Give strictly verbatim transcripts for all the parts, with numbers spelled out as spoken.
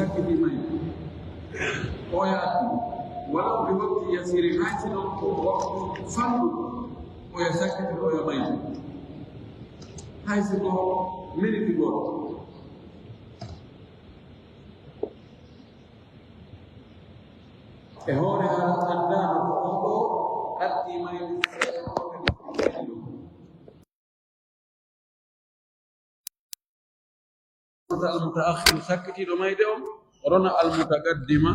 Sakkiti mayde. Oya addi. Wala ɓe wakti yasiri, hay si non ko waktu fanɗuɗo. Oya sakkiti, oya mayde. Hay si ko miniti gooto. E hoore hara addaano ko oɗo addi mayde. Al mutaakhir, sakkitiiɗo mayde on, rona al mutaqaddima,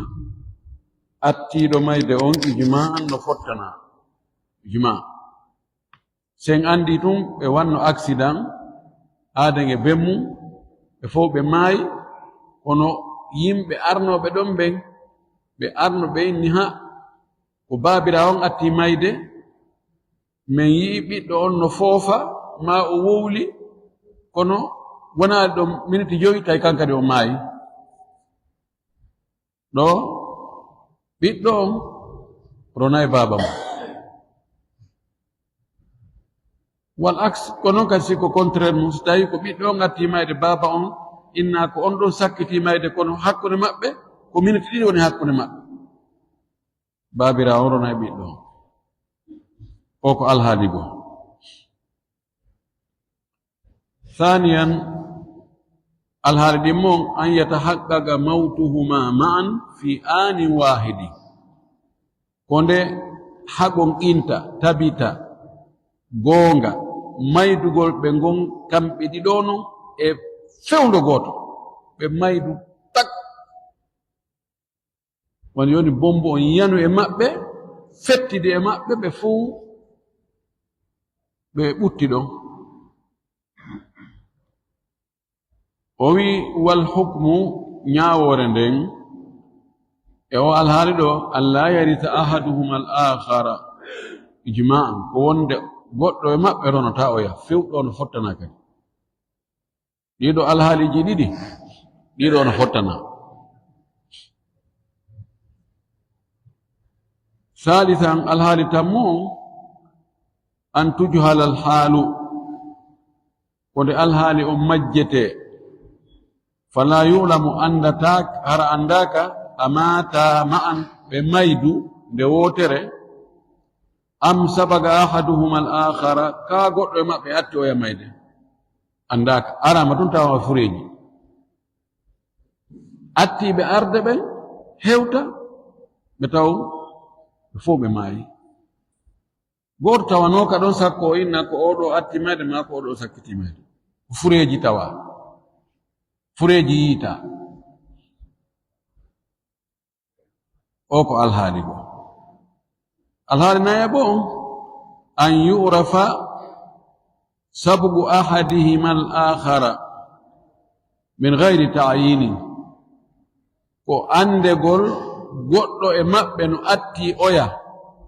attiiɗo mayde on, ijma'an no fottana. Ijma'. Sen anndi tun, ɓe wanno accident, aaden e ben mum, ɓe fow ɓe maayi, kono yimɓe arnooɓe ɗon ɓen, ɓe arno ɓe inni, ha, ko baabiraawo on atti mayde, men yi'i ɓiɗɗo on no foofa, maa o wowli, kono wonaali ɗon miniti jowi, tawi kan kadi o maayi. Ɗo ɓiɗɗo on ronay baaba mum. Wal aks, ko non kadi si ko contraire mum, so tawi ko ɓiɗɗo on atti mayde, baaba on inna ko on ɗon sakkiti mayde, kono hakkunde maɓɓe ko miniti ɗiɗi woni hakkunde maɓɓe. Baabiraawo on ronay ɓiɗɗo on. O ko alhaali goo. Thaniyan, alhaali ɗimmo on, an yatahaqqaqa mawtuhuma ma'an fi anin wahidi. Ko nde haɓon inta, tabita, goonga, maydugol ɓe ngon kamɓe ɗiɗo non e fewndo gooto. Ɓe maydu tak. Woni yoni bombo on yanu e maɓɓe, fettidi e maɓɓe, ɓe fow ɓe ɓutti ɗon. O wi, wal hukmu, ñaawoore nden, e o alhaali ɗo, an la yarisa ahaduhuma al akhara, ijma'an, ko wonde goɗɗo e maɓɓe ronata oya, fewɗo no fottana kadi. Ɗiɗo alhaaliiji ɗiɗi, ɗiɗo no fottana. Salisan, alhaali tammo on, an tujhala al halu, ko nde alhaali on majjete, fala yu'lamu, anndata, hara anndaaka, amata ma'an, ɓe maydu nde wootere, am sabaga ahaduhuma al akhara, ka goɗɗo e maɓɓe atti oya mayde. Anndaaka, arama tun tawa fureeji. Attiiɓe arde ɓen hewta, ɓe taw ɓe fow ɓe maayi. Gooto tawanooka ɗon sakko o inna ko oɗo atti mayde maa ko oɗo sakkiti mayde. Ko fureeji tawa. Fureeji yiita. O ko alhaali goo. Alhaali nayaɓo on, an yu'rafa sabqu ahadihima al akhara min ghayri ta'yinin. Ko anndegol goɗɗo e maɓɓe no atti oya,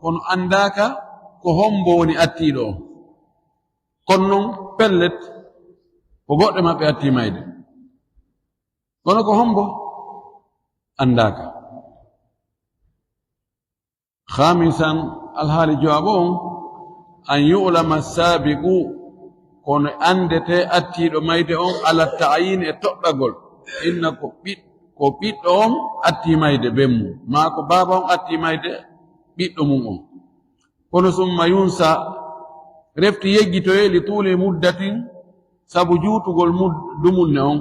kono anndaaka ko hombo woni attiiɗo on. Kono non, pellet, ko goɗɗo e maɓɓe atti mayde. Kono ko hombo? Anndaaka. Khamisan, alhaali jowaɓo on, an yu'lama sabiqu, kono anndete attiiɗo mayde on ala ta'yin, e toɗɗagol. Inna ko ɓiɗ-, ko ɓiɗɗo on atti mayde ben mum, maa ko baaba on atti mayde ɓiɗɗo mum on. Kono summa yunsa, refti yejjitoye li tuuli muddatin, sabu juutugol mud-, dumunne on.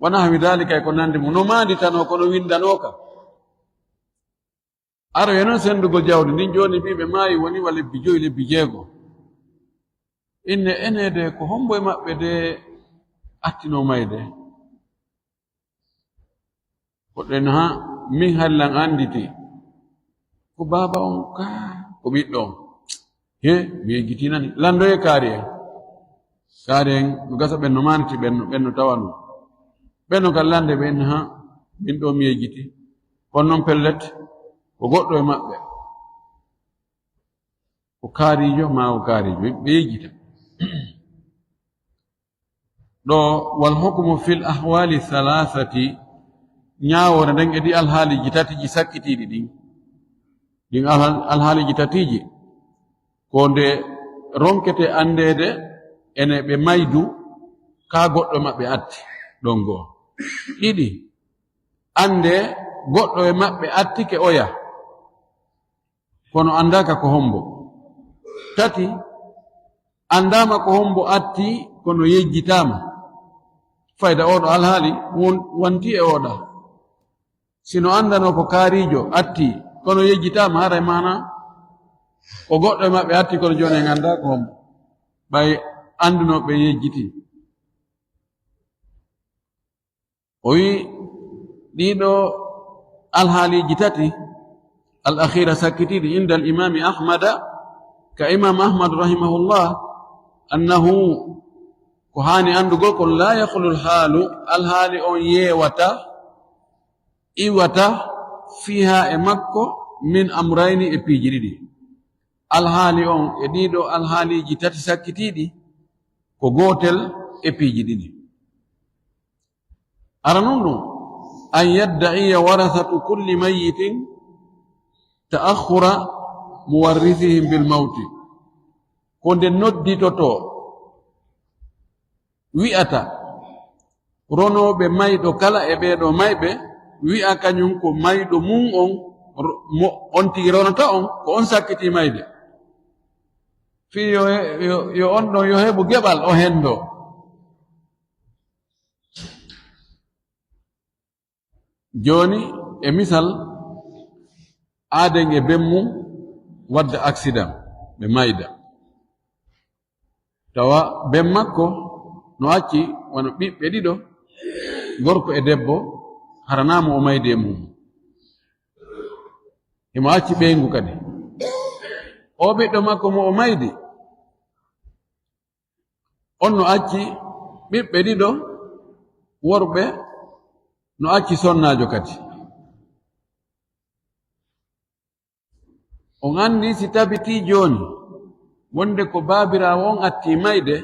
Wa nahwi dhalika, e ko nandi mum. No maanditano, kono windanooka. Aroye non senndugol jawdi ndin, jooni mbiiɓe maayi woni wa lebbi joyi, lebbi jeego. Inne eneede ko hombo e maɓɓe de attinoo mayde? Ko ɗen ha min hallan annditi. Ko baaba on ka, ko ɓiɗɗo on. He, mi yejjitinani. Lanndoye kaari en. Kaari en, no gasa ɓen no maanditi, ɓen no, ɓen no tawano. Ɓen no kadi lande ɓen ha, min ɗo mi yejjiti. Kono non pellet, ko goɗɗo e maɓɓe. Ko kaarijo maa ko kaarijo, ɓe yejjita. Ɗo, wal hukmu fil ahwali thalathati, ñaawoore nden e ɗi alhaaliiji tati ɗi sakkitiiɗi ɗin. Ɗin alha-, alhaaliiji tatiiji, ko nde ronkete anndeede ene ɓe maydu, kaa goɗɗo maɓɓe atti, ɗon goo. Ɗiɗi, Anndee goɗɗo e maɓɓe attike oya, kono anndaaka ko hombo. Tati, anndaama ko hombo atti, kono yejjitaama. Fayda ooɗo alhaali won-, wonti e ooɗa. Si no anndano ko kaariijo atti, kono yejjitaama, haray maana ko goɗɗo e maɓɓe atti, kono jooni en anndaa ko hombo. Ɓay anndunooɓe yejjiti. O wi'i, ɗiɗo alhaaliiji tati, al akhira sakkitiiɗi, inda al imami Ahmada, ka imam Ahmad rahimahullah, annahu, ko haani anndugol kon, la yakhlu al haalu, alhaali on yeewata, iwata, fiha, e makko, min amrayni, e piiji ɗiɗi. Alhaali on e ɗiɗo alhaaliiji tati sakkitiiɗi ko gootel e piiji ɗiɗi. Aranun ɗum, an yadda'iya warasatu kulli mayyitin ta'akhkhura muwarrisihim bil mawti. Ko nde nodditotoo, wi'ata ronooɓe mayɗo kala e ɓeeɗo mayɓe, wi'a kañum ko mayɗo mum on, ro-, mo on tigi ronata on, ko on sakkitii mayde. Fii yo he-, yo, yo on ɗon yo heɓu geɓal, o henndoo. Jooni, e misal, aaden e ben mum wadda accident, ɓe mayda. Tawa ben makko no acci wano ɓiɓɓe ɗiɗo, gorko e debbo, hara naa mo o maydi e mum. Himo acci ɓeyngu kadi. O ɓiɗɗo makko mo o maydi, on no acci ɓiɓɓe ɗiɗo worɓe, no acci sonnaajo kadi. On anndi si tabitii jooni wonde ko baabiraawo on atti mayde,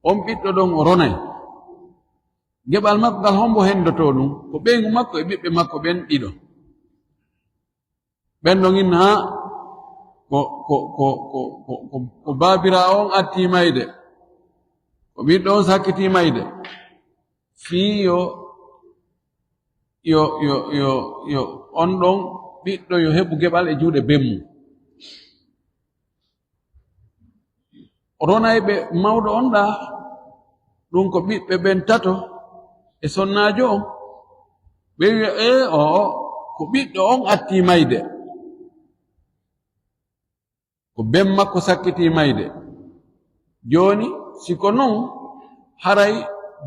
on ɓiɗɗo ɗon o ronay. Geɓal makko ngal, hombo henndotoo ɗum? Ko ɓeyngu makko e ɓiɓɓe makko ɓen ɗiɗo. Ɓen ɗon inna, haa, ko, ko, ko baabiraawo on atti mayde, ko ɓiɗɗo on sakkitii mayde. Fii yo, yo, yo, yo, yo on ɗon ɓiɗɗo yo heɓu geɓal e juuɗe ben mum. Ronayɓe mawɗo on ɗaa, ɗum ko ɓiɓɓe ɓen tato e sonnaajo on. Ɓe wi'a, ee, oo, ko ɓiɗɗo on atti mayde. Ko ben makko sakkitii mayde. Jooni, si ko non, haray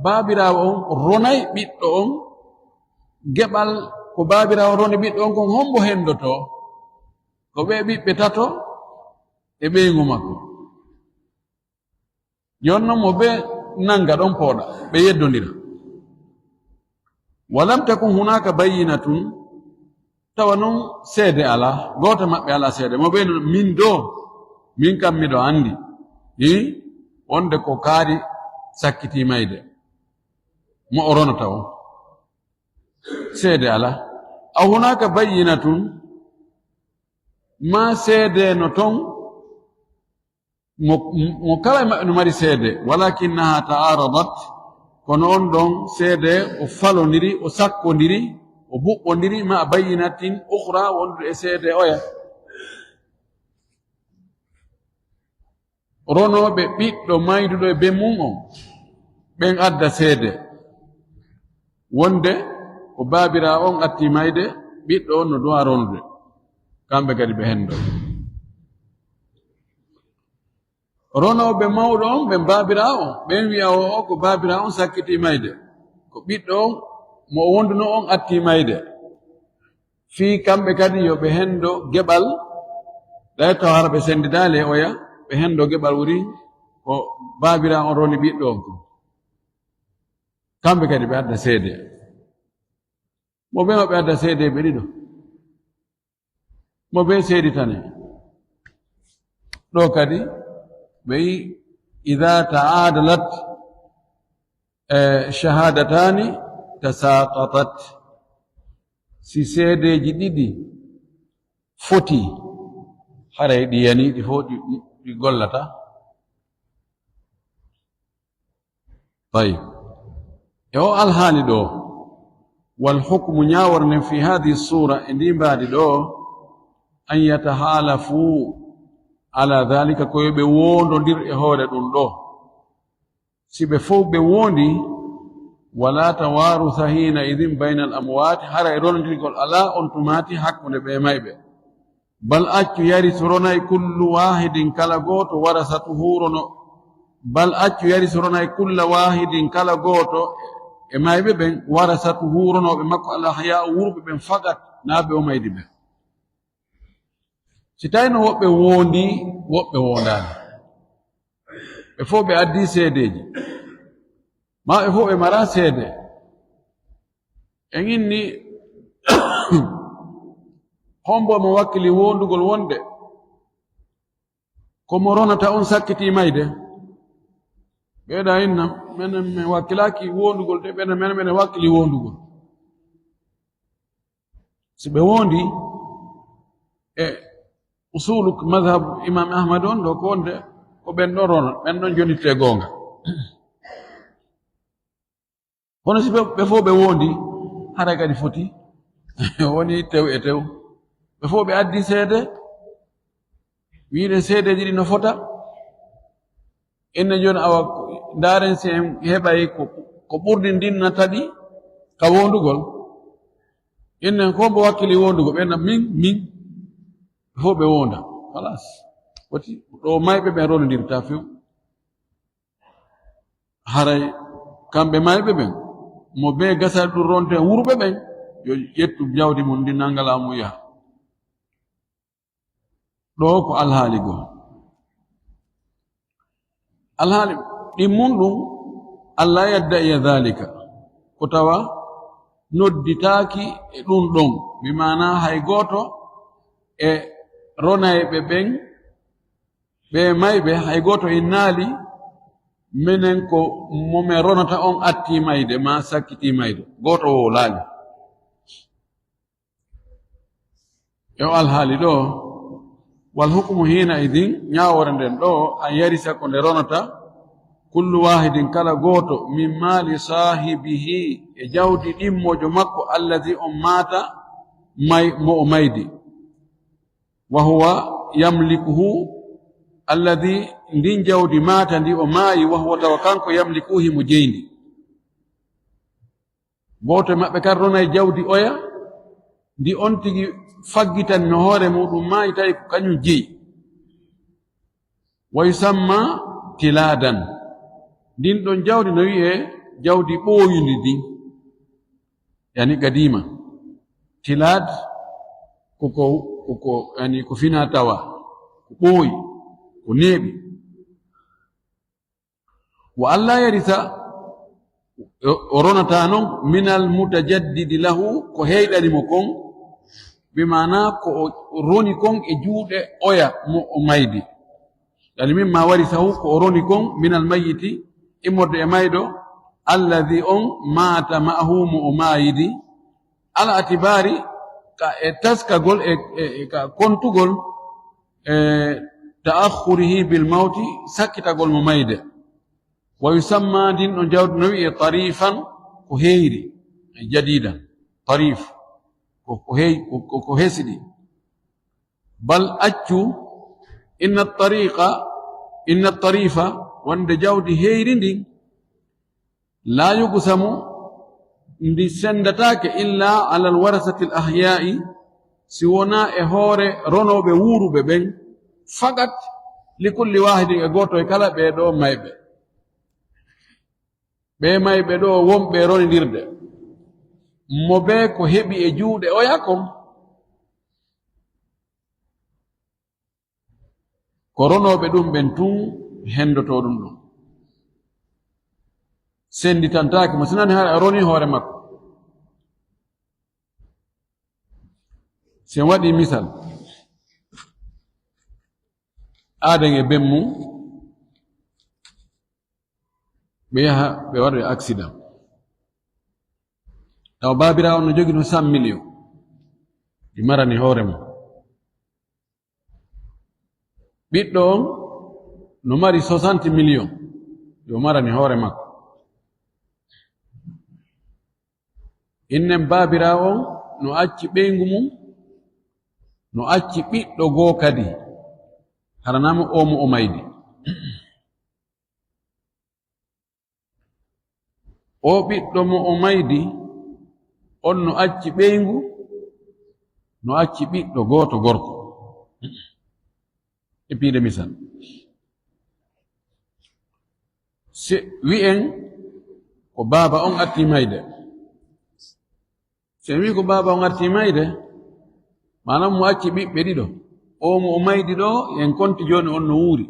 baabiraawo on ronay ɓiɗɗo on, geɓal ko baabiraawo on roni ɓiɗɗo on kon, hombo henndotoo? Ko ɓe ɓiɓɓe tato e ɓeyngu makko. Jooni non mo ɓe nanga ɗon pooɗa, ɓe yeddondira. Walam takun hunaka bayyinatun, tawa non seede alaa, gooto maɓɓe alaa seede. Mo ɓe non, min doo, min kam miɗo anndi, ii, wonde ko kaari sakkitii mayde, mo o ronata on. Seede alaa. Aw hunaka bayyinatun, maa seede no ton, mo, mo kala e maɓɓe no mari seede, walakinnaha ta'aradat, kono on ɗon seede o falondiri, o sakkondiri, o buɓɓondiri, ma bayyinatin ukhra, wondude e seede oya. Ronooɓe ɓiɗɗo mayduɗo e ben mum on, ɓen adda seede wonde ko baabiraawo on atti mayde, ɓiɗɗo on no du'a ronude, kamɓe kadi ɓe henndo. Ronooɓe mawɗo on, ɓen baabiraawo on, ɓen wi'a o, o ko baabiraawo on sakkitii mayde, ko ɓiɗɗo on mo o wonduno on atti mayde. Fii kamɓe kadi yo ɓe henndo geɓal, ɗay taw hara ɓe senndidaali e oya, ɓe henndo geɓal wuri ko baabiraawo on roni ɓiɗɗo on kon. Kamɓe kadi ɓe adda seede. Mo ɓe maɓɓe adda seedeeɓe ɗiɗo. Mo ɓe seeditane. Ɗo kadi, ɓe yi, "Idha ta'adalat, eh, shahadatani tasaqatat." Si seedeeji ɗiɗi foti, haray ɗi yani, ɗi fof ɗi, ɗi gollata. Tayyib. E o alhaali ɗo, Wal hukmu, ñaawore nden, fi hadihi sura, e ndi mbaadi ɗo, an yatahaalafu ala dhalika, ko yo ɓe woondondir e hoore ɗum ɗo. Si ɓe fow ɓe woondi, wala tawarusa hina idin bayna al amwat, haray ronondirgol alaa on tumaati hakkunde ɓe mayɓe. Bal accu, yarisu, ronay, kullu wahidin, kala gooto, warasatuhu, rono. Bal accu, yarisu, ronay, kulla wahidin, kala gooto e mayɓe ɓen, warasatuhu, ronooɓe makko, al ahya'u, wuurɓe ɓen fakat, naa ɓe o maydi ɓen. Si tawino woɓɓe woondi, woɓɓe woondaani, ɓe fow ɓe addi seedeeji, maa ɓe fow ɓe mara seede, en inni, hombo mo wakkili woondugol wonde ko mo ronata on sakkiti mayde? Ɓeeɗa inna, menen men wakkilaaki woondugol de, ɓeeɗa menen, menen wakkili woondugol. Si ɓe woondi e usulu madhab Imam Ahmad on ɗo, ko wonde ko ɓen ɗon rona, ɓen ɗon jonitte goonga. Kono si ɓe, ɓe fow ɓe woondi, haray kadi foti. Woni tew e tew. Ɓe fow ɓe addi seede, wiide seedeeji ɗi no fota. Enne jooni, awa, ndaaren si en heɓay ko, ko ɓurdi ndin na taɗi ka woondugol. Innen ko mbo wakkili woondugol, ɓen na min, min. Ɓe fow ɓe woonda. Halas. Woti ɗo mayɓe ɓen ronondirta few. Haray kamɓe mayɓe ɓen, mo bee gasal ɗum ronte wuurɓe ɓen, yo ƴettu jawdi mum ndi, nangala mum yaha. Ɗo ko alhaali goo. Alhaali ɗimmun ɗum, alla yadda'iya dhalika, ko tawa nodditaaki e ɗum ɗon, bi maana hay gooto e ronayɓe ɓen, ɓe mayɓe, hay gooto innaali menen ko mo men ronata on attii mayde, maa sakkitii mayde. Gooto wowlaali. E o alhaali ɗo, wal hukmu hina idin, ñaawoore nden ɗo, an yarisa, ko nde ronata, kullu wahidin, kala gooto, min maali saahibihi, e jawdi ɗimmoojo makko, alladi on maata, may-, mo o maydi. Wa huwa yamlikuhu, alladi, ndin jawdi maata ndi o maayi, wa huwa, tawa kanko, yamlikuhu, himo jeyndi. Gooto e maɓɓe kadi ronay jawdi oya, ndi on tigi faggitani no hoore muɗum maayi, tawi ko kañum jeyi. Wa yusamma tilaadan. Ndin ɗon jawdi no wi'ee jawdi ɓooyundi ndin, yani qadiima. Tilaad ko, ko, ko, ko, yani ko finaa tawaa, ko ɓooyi, ko neeɓi. Wa alla yarisa, o, o ronata non, minal mutajaddidi lahu, ko heyɗani mo kon, bi maana ko o roni kon e juuɗe oya mo o maydi. Yani mimma warisahu, ko o roni kon, minal mayyiti, immorde e mayɗo, alladhi, on, maata ma'ahu, mo o maayidi, ala atibaari, ka e taskagol, e, e, e ka kontugol, e ta'akhurihi bil mawti, sakkitagol mo mayde. Wa yusamma, ndin ɗon jawdi no wi'ee tarifan, ko heyri, e jadidan, tarif, ko, ko hey-, ko, ko, ko hesɗi. Bal accu, inna tariqa, inna tarifa, wonde jawdi heyri ndin, laa yuqsamu, ndi senndataake, illa alal warasati al ahya'i, si wonaa e hoore ronooɓe wuuruɓe ɓen, faqat, li kulli wahidin, e gooto e kala ɓee ɗoo mayɓe. Ɓee mayɓe ɗoo wonɓe ronindirde, mo bee ko heɓi e juuɗe oya kon, ko ronooɓe ɗum ɓen tun henndotoo ɗum ɗon. Sennditantaake mo, sinani hara a ronii hoore makko. Si en waɗii misal, aaden e ben mum, ɓe yaha, ɓe waɗa accident. Tawa baabiraawo on no jogii no cent millions, ɗi marani hoore mum. Ɓiɗɗo on no mari soixante millions, yo marani hoore makko. Innen baabiraawo on no acci ɓeyngu mum, no acci ɓiɗɗo goo kadi, hara naa mo o mo o maydi. O ɓiɗɗo mo o maydi on no acci ɓeyngu, no acci ɓiɗɗo gooto gorko. E piide misal, si wi'en ko baaba on atti mayde, si en wi'i ko baaba on artii mayde, maanaam mo acci ɓiɓɓe ɗiɗo, o mo o maydi ɗo, en konti jooni on no wuuri.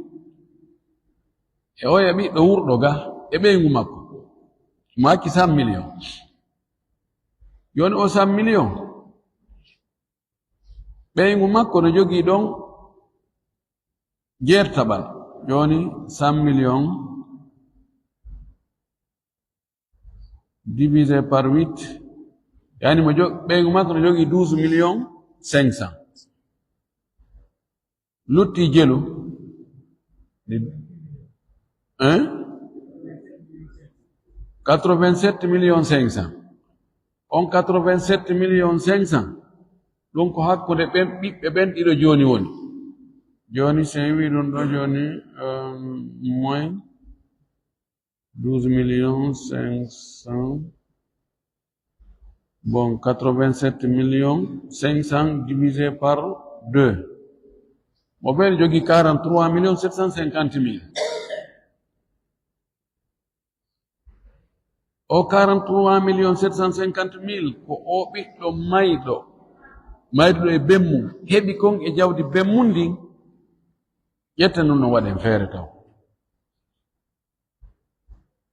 E oya ɓiɗɗo wuurɗo ga, e ɓeyngu makko, mo acci cent millions. Jooni o cent millions, ɓeyngu makko no jogii ɗon jeertaɓal. Jooni cent millions divisé par huit, yani mo jo-, ɓeyngu makko no jogii douze millions cinq cents. Lutti jelu, hein? Quatre-vingt-sept millions cinq cents. On quatre-vingt-sept millions cinq cents, ɗum ko hakkunde ɓen ɓiɓɓe ɓen ɗiɗo jooni woni. Jooni, si en wii ɗum ɗo jooni, euh, moins douze millions cinq cents, bon, quatre-vingt-sept millions cinq cents divisé par deux. Mo ɓen jogii quarante-trois millions sept cent cinquante mille. O quarante-trois millions sept cent cinquante mille ko o ɓiɗɗo mayɗo, mayduɗo e ben mum, heɓi kon e jawdi ben mum ndin, ƴetten ɗum no waɗen feere taw.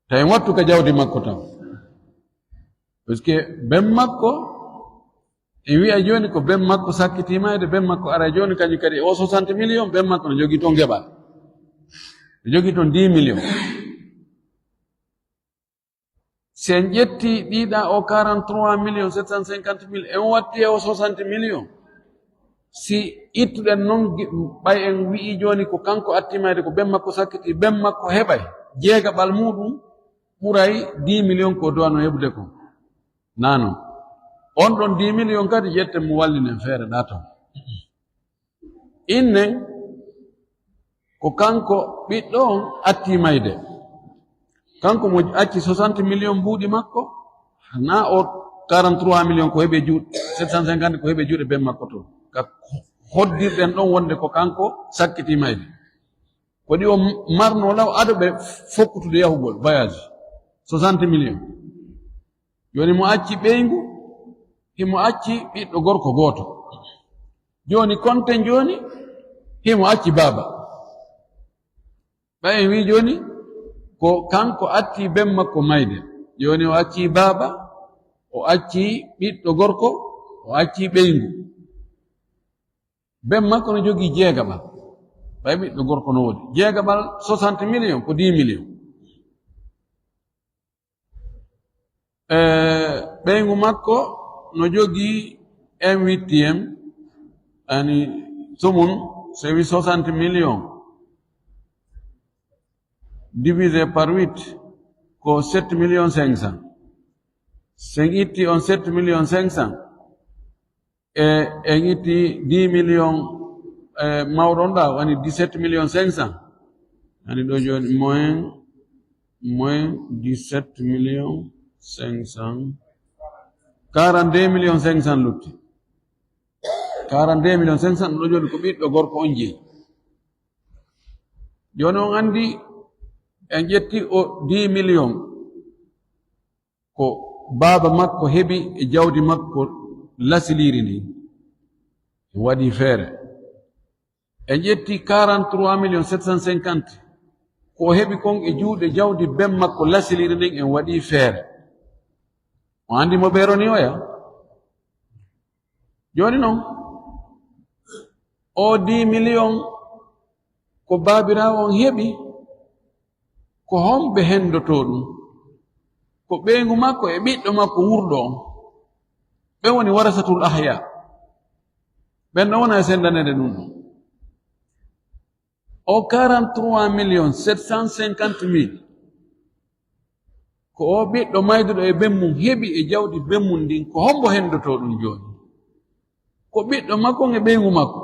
Tawi en wattu ka jawdi makko tan. Parce que ben makko, en wi'a jooni ko ben makko sakkitii mayde, ben makko ara jooni, kañum kadi o soixante millions, ben makko no jogii ton geɓal. No jogii ton dix millions. Si en ƴetti ɗiɗa o quarante-trois millions sept cent cinquante mille, en watti e o soixante millions. Si ittuɗen non, gi-, ɓay en wi'i jooni ko kanko atti mayde, ko ben makko sakkiti, ben makko heɓay jeegaɓal muɗum ɓuray dix millions ko duwano heɓude kon. Naa non. On ɗon dix millions kadi ƴetten mo wallinen feere ɗa ton. Innen ko kanko ɓiɗɗo on atti mayde. Kanko mo acci soixante millions mbuuɗi makko, naa o quarante-trois millions ko heɓe juuɗe, sept cent cinquante ko heɓe juuɗe ben makko to. Ka hoddirɗen ɗon wonde ko kanko sakkiti mayde. Ko ɗi o marno law ado ɓe fokkutude yahugol voyage, soixante millions. Jooni mo acci ɓeyngu, himo acci ɓiɗɗo gorko gooto. Jooni konten jooni, himo acci baaba. Ɓay en wii jooni, ko kanko atti ben makko mayde. Jooni o acci baaba, o acci ɓiɗɗo gorko, o acci ɓeyngu. Ben makko no jogii jeegaɓal. Ɓay ɓiɗɗo gorko no woodi. Jeegaɓal soixante millions, ko dix millions. E ɓeyngu makko no jogii un huitième, yani sumun, so wi soixante millions divisé par huit, ko sept millions cinq cents. Si en itti on sept millions cinq cents, e en itti dix millions, e mawɗo on ɗa, woni dix-sept millions cinq cents. Ani ɗo jooni, moins, moins dix-sept millions cinq cents. Quarante-deux millions cinq cents lutti. Quarante-deux millions cinq cents ɗo jooni ko ɓiɗɗo gorko on jeyi. Jooni on anndi en ƴetti o dix millions. Ko baaba makko heɓi e jawdi makko lasiliiri ndin, waɗi feere. En ƴetti quarante-trois millions sept cent cinquante, ko o heɓi kon e juuɗe jawdi ben makko lasiliiri ndin, en waɗi feere. O anndi mo ɓeeroni oya? Jooni non, o dix millions ko baabiraawo on heɓi, ko homɓe henndotoo ɗum? Ko ɓeyngu makko e ɓiɗɗo makko wuurɗo on. Ɓen woni warasatul ahya. Ɓen ɗon wona e senndaneede ɗum ɗon. O quarante-trois millions sept cent cinquante mille, Ko o ɓiɗɗo mayduɗo e ben mum heɓi e jawdi ben mum ndin, ko hombo hendotoo ɗum jooni? Ko ɓiɗɗo makko e ɓeyngu makko.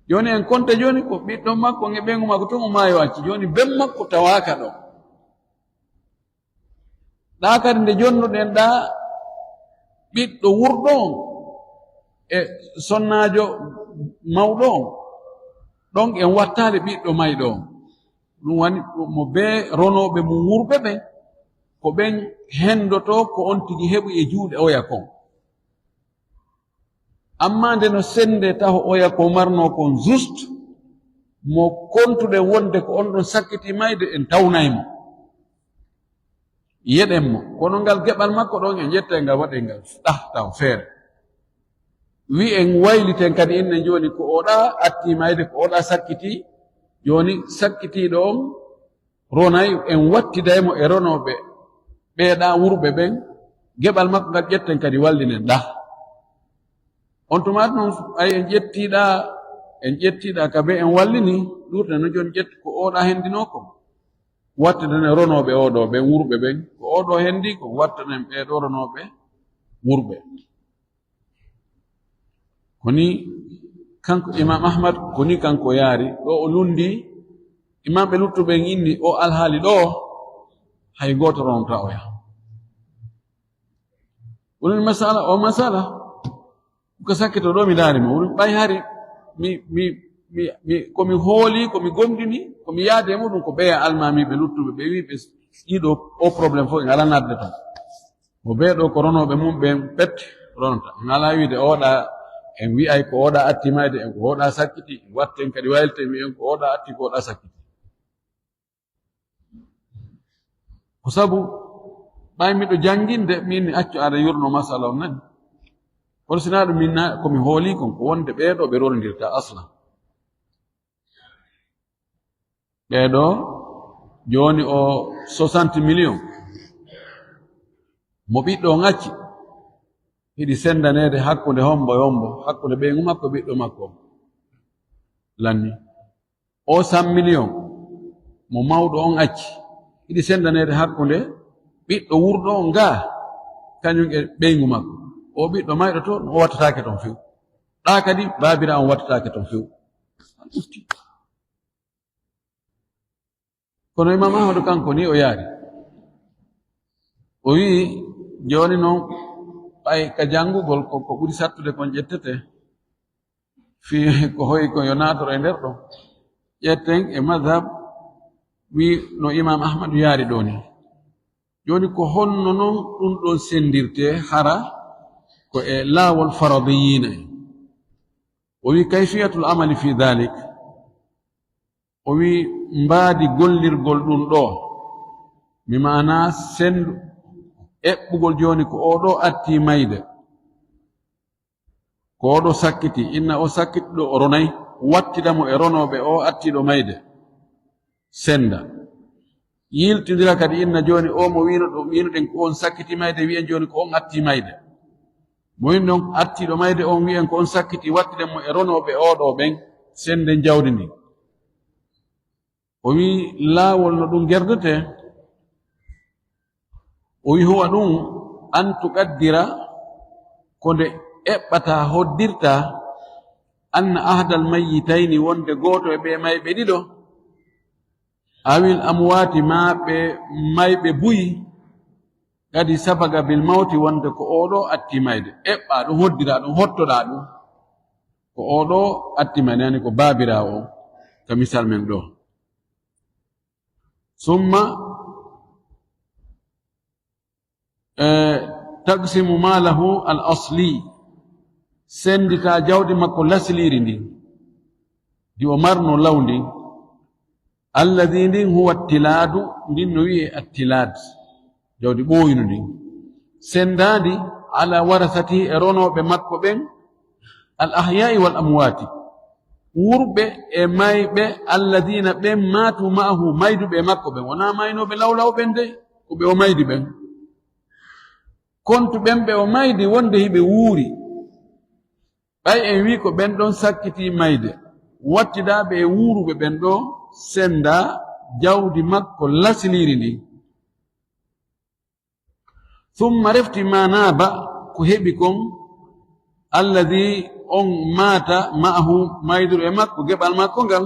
Jooni en konta jooni ko ɓiɗɗo makko e ɓeyngu makko tun o maayo acci. Jooni ben makko tawaaka ɗo. Ɗaa kadi nde jonnuɗen ɗaa, ɓiɗɗo wurɗo on e sonnaajo mawɗo on, ɗon en wattaali ɓiɗɗo mayɗo on. Ɗum woni mo bee ronooɓe mum wurɓe ɓen, ko ɓen hendotoo ko on tigi heɓi e juuɗe oya kon. Ammaa nde no sende taho oya ko marnoo kon juste, mo kontuɗen wonde ko on ɗon sakkiti mayde, en tawnay mo. Yeɗen mo. Kono ngal geɓal makko ɗon en ƴettay ngal waɗen ngal ɗah taw feere. Wi en wayliten kadi innen jooni ko oɗa atti mayde, ko oɗa sakkiti. Jooni sakkitiiɗo on ronay, en wattiday mo e ronooɓe ɓeeɗa wurɓe ɓen. Geɓal makko ngal ƴetten kadi wallinen ɗah. On tumaati non, ay en ƴettiiɗa, en ƴettiiɗa ka be en wallini, ɗuurte no jooni ƴett ko oɗa hendinoo ko. Wattanen ronooɓe oɗo ɓen wurɓe ɓen, ko oɗo hendi ko wattanen ɓeeɗo ronooɓe wurɓe. Ko ni kanko Imam Ahmad, ko ni kanko yaari. Ɗo o lundi, imamɓe luttuɓe inni o alhaali ɗo, hay gooto ronta oya. Woni masala, o masala, ko sakkito ɗo mi daari mo. Woni ɓay hari mi, mi, mi, mi, ko mi hooli, ko mi gomɗini, ko mi yaade e muɗum, ko ɓeya almaamiiɓe luttuɓe, ɓe wi ɓe ɗiɗo o problème fof, ngala nadde ton. Mo bee ɗo ko ronooɓe mum ɓen pet ronata. Ngala wiide oɗa, en wi'ay ko oɗa atti mayde, en ko oɗa sakkiti, watten kadi waylte, wi'en ko oɗa atti, ko oɗa sakkiti. Ko sabu, ɓay miɗo jannginde, min mi accu aɗa yurno masala on nani. Kono sinaa ɗum min na, ko mi hooli kon, ko wonde ɓee ɗo ɓe rondirta asla. Ɓee ɗo, jooni o soixante millions. Mo ɓiɗɗo on acci, hiɗi sendaneede hakkunde hombo e hombo, hakkunde ɓeyngu makko e ɓiɗɗo makko. Lanni. O cent millions mo mawɗo on acci, hiɗi sendaneede hakkunde ɓiɗɗo wurɗo on gaa, kañum e ɓeyngu makko. O ɓiɗɗo mayɗo to, o wattataake ton few. Ɗa kadi, baabira on wattataake ton few. Kono Imam Ahmadu kanko ni o yaari. O wi'i, jooni non, ɓay ka janngugol ko, ko ɓuri sattude kon ƴettete. Fii ko hoy ko yo naatoro e nder ɗo. Ƴetten e madhab wi no Imam Ahmadu yaari ɗo ni. Jooni ko honno non ɗum ɗon sendirte hara ko e laawol faradiyiina en? O wi, kayfiyatul amali fi dhalik. O wi, mbaadi gollirgol ɗum ɗo. Mi maana sendu eɓɓugol jooni ko oɗo atti mayde. Ko oɗo sakkiti, inna o sakkiti ɗo o ronay, wattida mo e ronooɓe o attiɗo mayde. Senda. Yiltidira kadi inna jooni o mo wiino ɗo, wiinoɗen ko on sakkiti mayde, wi'en jooni ko on atti mayde. Mo wiino ɗon attiɗo mayde on wi'en ko on sakkiti, wattiden mo e ronooɓe oɗo ɓen, senden jawdi ndin. O wi laawol no ɗum gerdete. O wi huwa ɗum an tuqaddira ko nde eɓɓata hoddirta anna ahdal mayyitayni wonde gooto e ɓe mayɓe ɗiɗo awil amwaati maa ɓe mayɓe buyi kadi sabaga bil mawti wonde ko oɗo atti mayde. Eɓɓa ɗum hoddira ɗum hottoɗa ɗum ko oɗo atti mayde yani ko baabirawo o ka misal men ɗo. Summa, eh, taqsimu malahu al asli, sendita jawdi makko lasiliri ndin, ndi o marno law ndin, alladi ndin huwa tilaadu, ndin no wi'e attilaad, jawdi ɓooyinu ndin, sendaandi ala warasati e ronooɓe makko ɓen, al ahya'i wal amwaati, wurɓe e mayɓe, alladina ɓen maatu ma'ahu, mayduɓe e makko ɓen, wonaa maynooɓe lawlaw ɓen de, ko ɓe o maydi ɓen. Kontu ɓen ɓe o maydi wonde hiɓe wuuri. Ɓay en wii ko ɓen ɗon sakkiti mayde, wattidaaɓe e wuuruɓe ɓen ɗo senda jawdi makko lasiliri ndin. Summa refti ma naaba ko heɓi kon, alladi on maata ma'ahu mayduru e makko, geɓal makko ngal,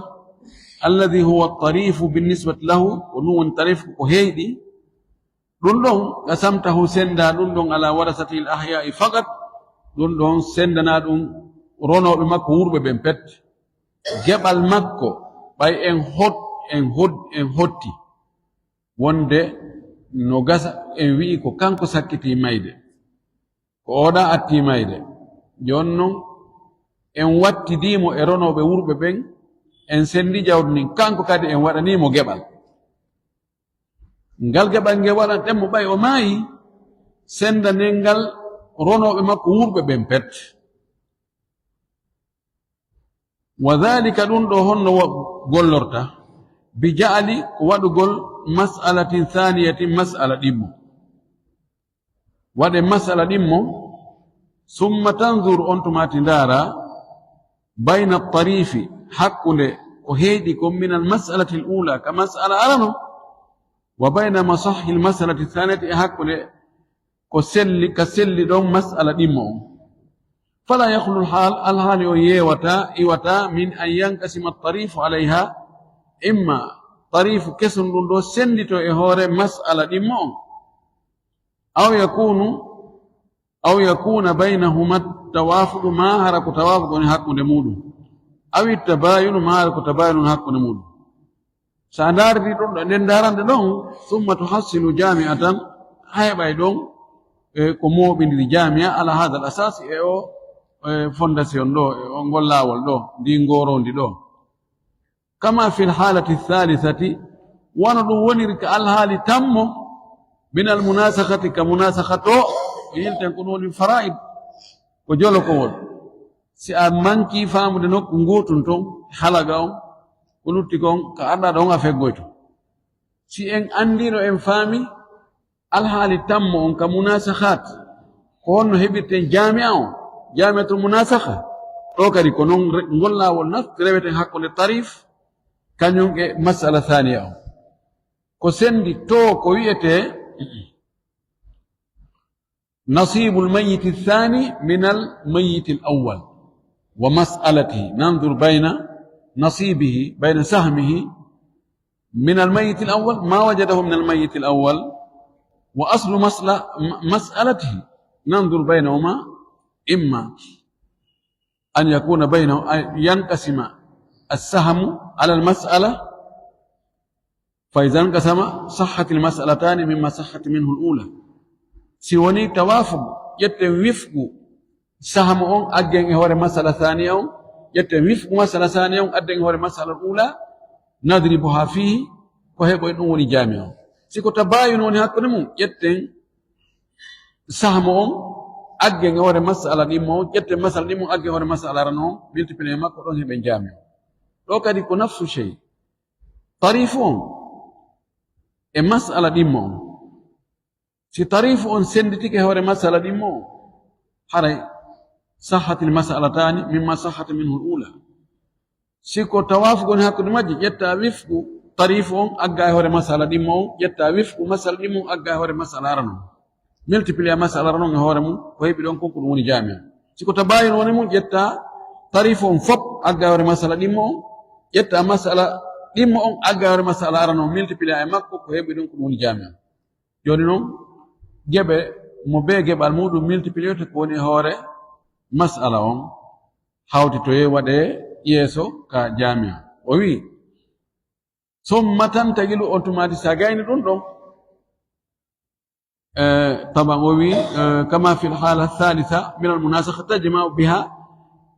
alladi huwa tarifu binnisbati lahu, ko ɗum woni tarifu ko heyɗi, ɗum ɗon qasamtahu senda ɗum ɗon ala warasatihi l ahya'i faqat, ɗum ɗon sendana ɗum ronooɓe makko wurɓe ɓen pet. Geɓal makko ɓay en hot en hot en hotti wonde no gasa en wi'i ko kanko sakkiti mayde, ko oɗa atti mayde. Jooni non en wattidimo e ronooɓe wurɓe ɓen, en sendi jawdi ndin, kanko kadi en waɗanimo geɓal. Ngal geɓal nge waɗanɗen mo ɓay o maayi, sendanen ngal ronooɓe makko wurɓe ɓen pet. Wa dhalika, ɗum ɗo honno wa-, gollorta? Bi ja'ali, ko waɗugol mas'alatin thaniyatin, mas'ala ɗimmo. Waɗe mas'ala ɗimmo, summa tanzur, on tuma ti ndaara, bayna tarifi, hakkunde ko heyɗi kon, min al mas'alati al ula, ka mas'ala arano, wa bayna ma sahhi al mas'alati thaniyati, e hakkunde ko selli, ka selli ɗon mas'ala ɗimmo on. Fala yakhlu al hal, alhaali on yeewata, iwata, min an yanqasima tarifu alayha, imma tarifu kesun ɗum ɗo sendito e hoore mas'ala ɗimmo on. Aw yakunu, aw yakuna baynahuma tawafuqu, ma hara ko tawafuqu woni hakkunde muɗum. Aw tabayunu, ma hara ko tabayunu woni hakkunde muɗum. Sa ndaardi ɗon ɗo, nden ndaarande ɗon, summa tuhassilu jami'atan, a heɓay ɗon, e, ko mooɓindiri jamia, ala hadha al asas, e o, e, fondation ɗo, e o ngol laawol ɗo, ndi ngorondi ɗo. Kama fil halati thalithati, wano ɗum woniri ka alhaali tammo, min al munasakhati, ka munasakha to, yilten ko ɗum woni fara'id, ko jolokowol. Si a manki faamude nokku ngotun ton, halaga on, ko lutti kon, ka arɗa ɗon a feggoyto. Si en andino en faami, alhaali tammo on ka munasakhat, ko honno heɓirten jamia on, jamiatul munasakha, ɗo kadi ko non re-, ngol laawol naf-, reweten hakkunde tarif, kañum e masala thaniya on. Ko sendi to ko wi'ete, نصيب الميت الثاني من الميت الأول ومسألته، ننظر بين نصيبه، بين سهمه من الميت الأول، ما وجده من الميت الأول، وأصل مسألة، مسألته، ننظر بينهما، إما أن يكون بينه، أن ينقسم السهم على المسألة، فإذا انقسم صحت المسألتان مما صحت منه الأولى. Si woni tawafuq, ƴetten wifqu sahmu on, aggen e hoore masala thaniya on, ƴetten wifqu masala thaniya on, adden e hoore masala ula, nadribuha fihi, ko heɓoy ɗum woni jami on. Si ko tabayun woni hakkunde mum, ƴetten sahmu on, aggen e hoore masala ɗimmo on, ƴetten masala ɗimmo on, aggen e hoore masala arano on, multiplier makko ɗon heɓen jami on. Ɗo kadi ko nafsu shay. Tarifu on e masala ɗimmo on. Si tarifu on senditike hoore masala ɗimmo on, haray sahhatil mas'alatani mimma sahhat minhu al-ula. Si ko tawafuq woni hakkunde majji, ƴetta wifqu tarifu on, agga e hoore masala ɗimmo on, ƴetta wifqu masala ɗimmo on, agga e hoore masala arano on. Multiplier masala arano on e hoore mum, ko heɓi ɗon kon ko ɗum woni jami on. Si ko tabayun woni mum, ƴetta tarifu on fop, agga e hoore masala ɗimmo on, ƴetta masala ɗimmo on, agga e hoore masala arano on, multiplier e makko, ko heɓi ɗon ko ɗum woni jami on. Jooni non, geɓe mo bee geɓal muɗum multiplier ko woni e hoore masala on, hawtitoye waɗe yeeso ka jamia. O wi, summa tantaqilu, on tumaati sa gayni ɗum ɗon. Eh, taban o wi, eh, kama fil hala thalitha min al munasakha tajma'u biha,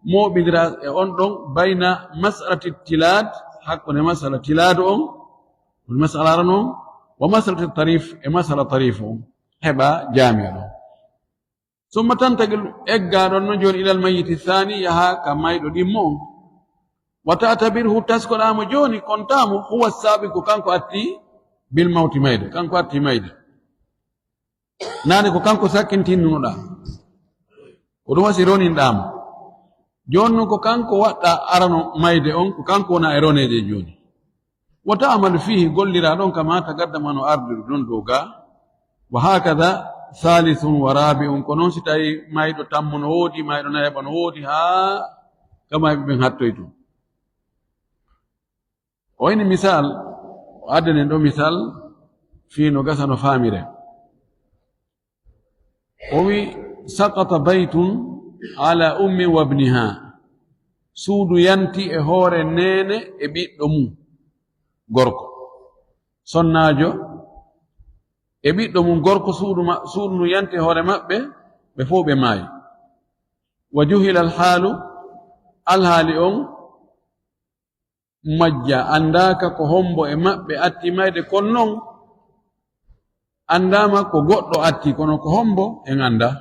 moɓindira e on ɗon, bayna mas'alati tilad, hakkunde masala tilad on, woni masala arano on, wa masalati tarif, e masala tarif on, heɓa jamia ɗon. Summa tantaqil, egga ɗon non jooni, ilal mayyiti thani, yaha ka mayɗo ɗimmo on. Wa ta'tabirhu, taskoɗamo jooni, kontamo, huwa sabiq, ko kanko atti bil mawti, mayde, kanko atti mayde. Naane ko kanko sakkintinnunoɗa. Ko ɗum wasi roninɗamo. Jooni non ko kanko waɗɗa arano mayde on, ko kanko wona e roneje jooni. Wa ta'malu fihi, gollira ɗon kama taqaddama no ardiri ɗon dow ga. Wa hakadha Saalisun wa raabi'un, ko noon si tawii maayɗo tammo no woodi, maayɗo nayaɓo no woodi, haa ka maayɓe ɓen hattoy tun. O ini misal, o addani en ɗoo misal fii no gasa no faamire. O wi, "Saqata baytun ala ummi wa ibniha." Suudu yanti e hoore neene e ɓiɗɗo mum gorko. Sonnaajo e ɓiɗɗo mum gorko, suudu ma-, suudu ndu yanti e hoore maɓɓe, ɓe fow ɓe maayi. "Wa juhila alhaalu," alhaali on majja, anndaaka ko hombo e maɓɓe atti mayde, kono non anndaama ko goɗɗo atti, kono ko hombo en anndaa.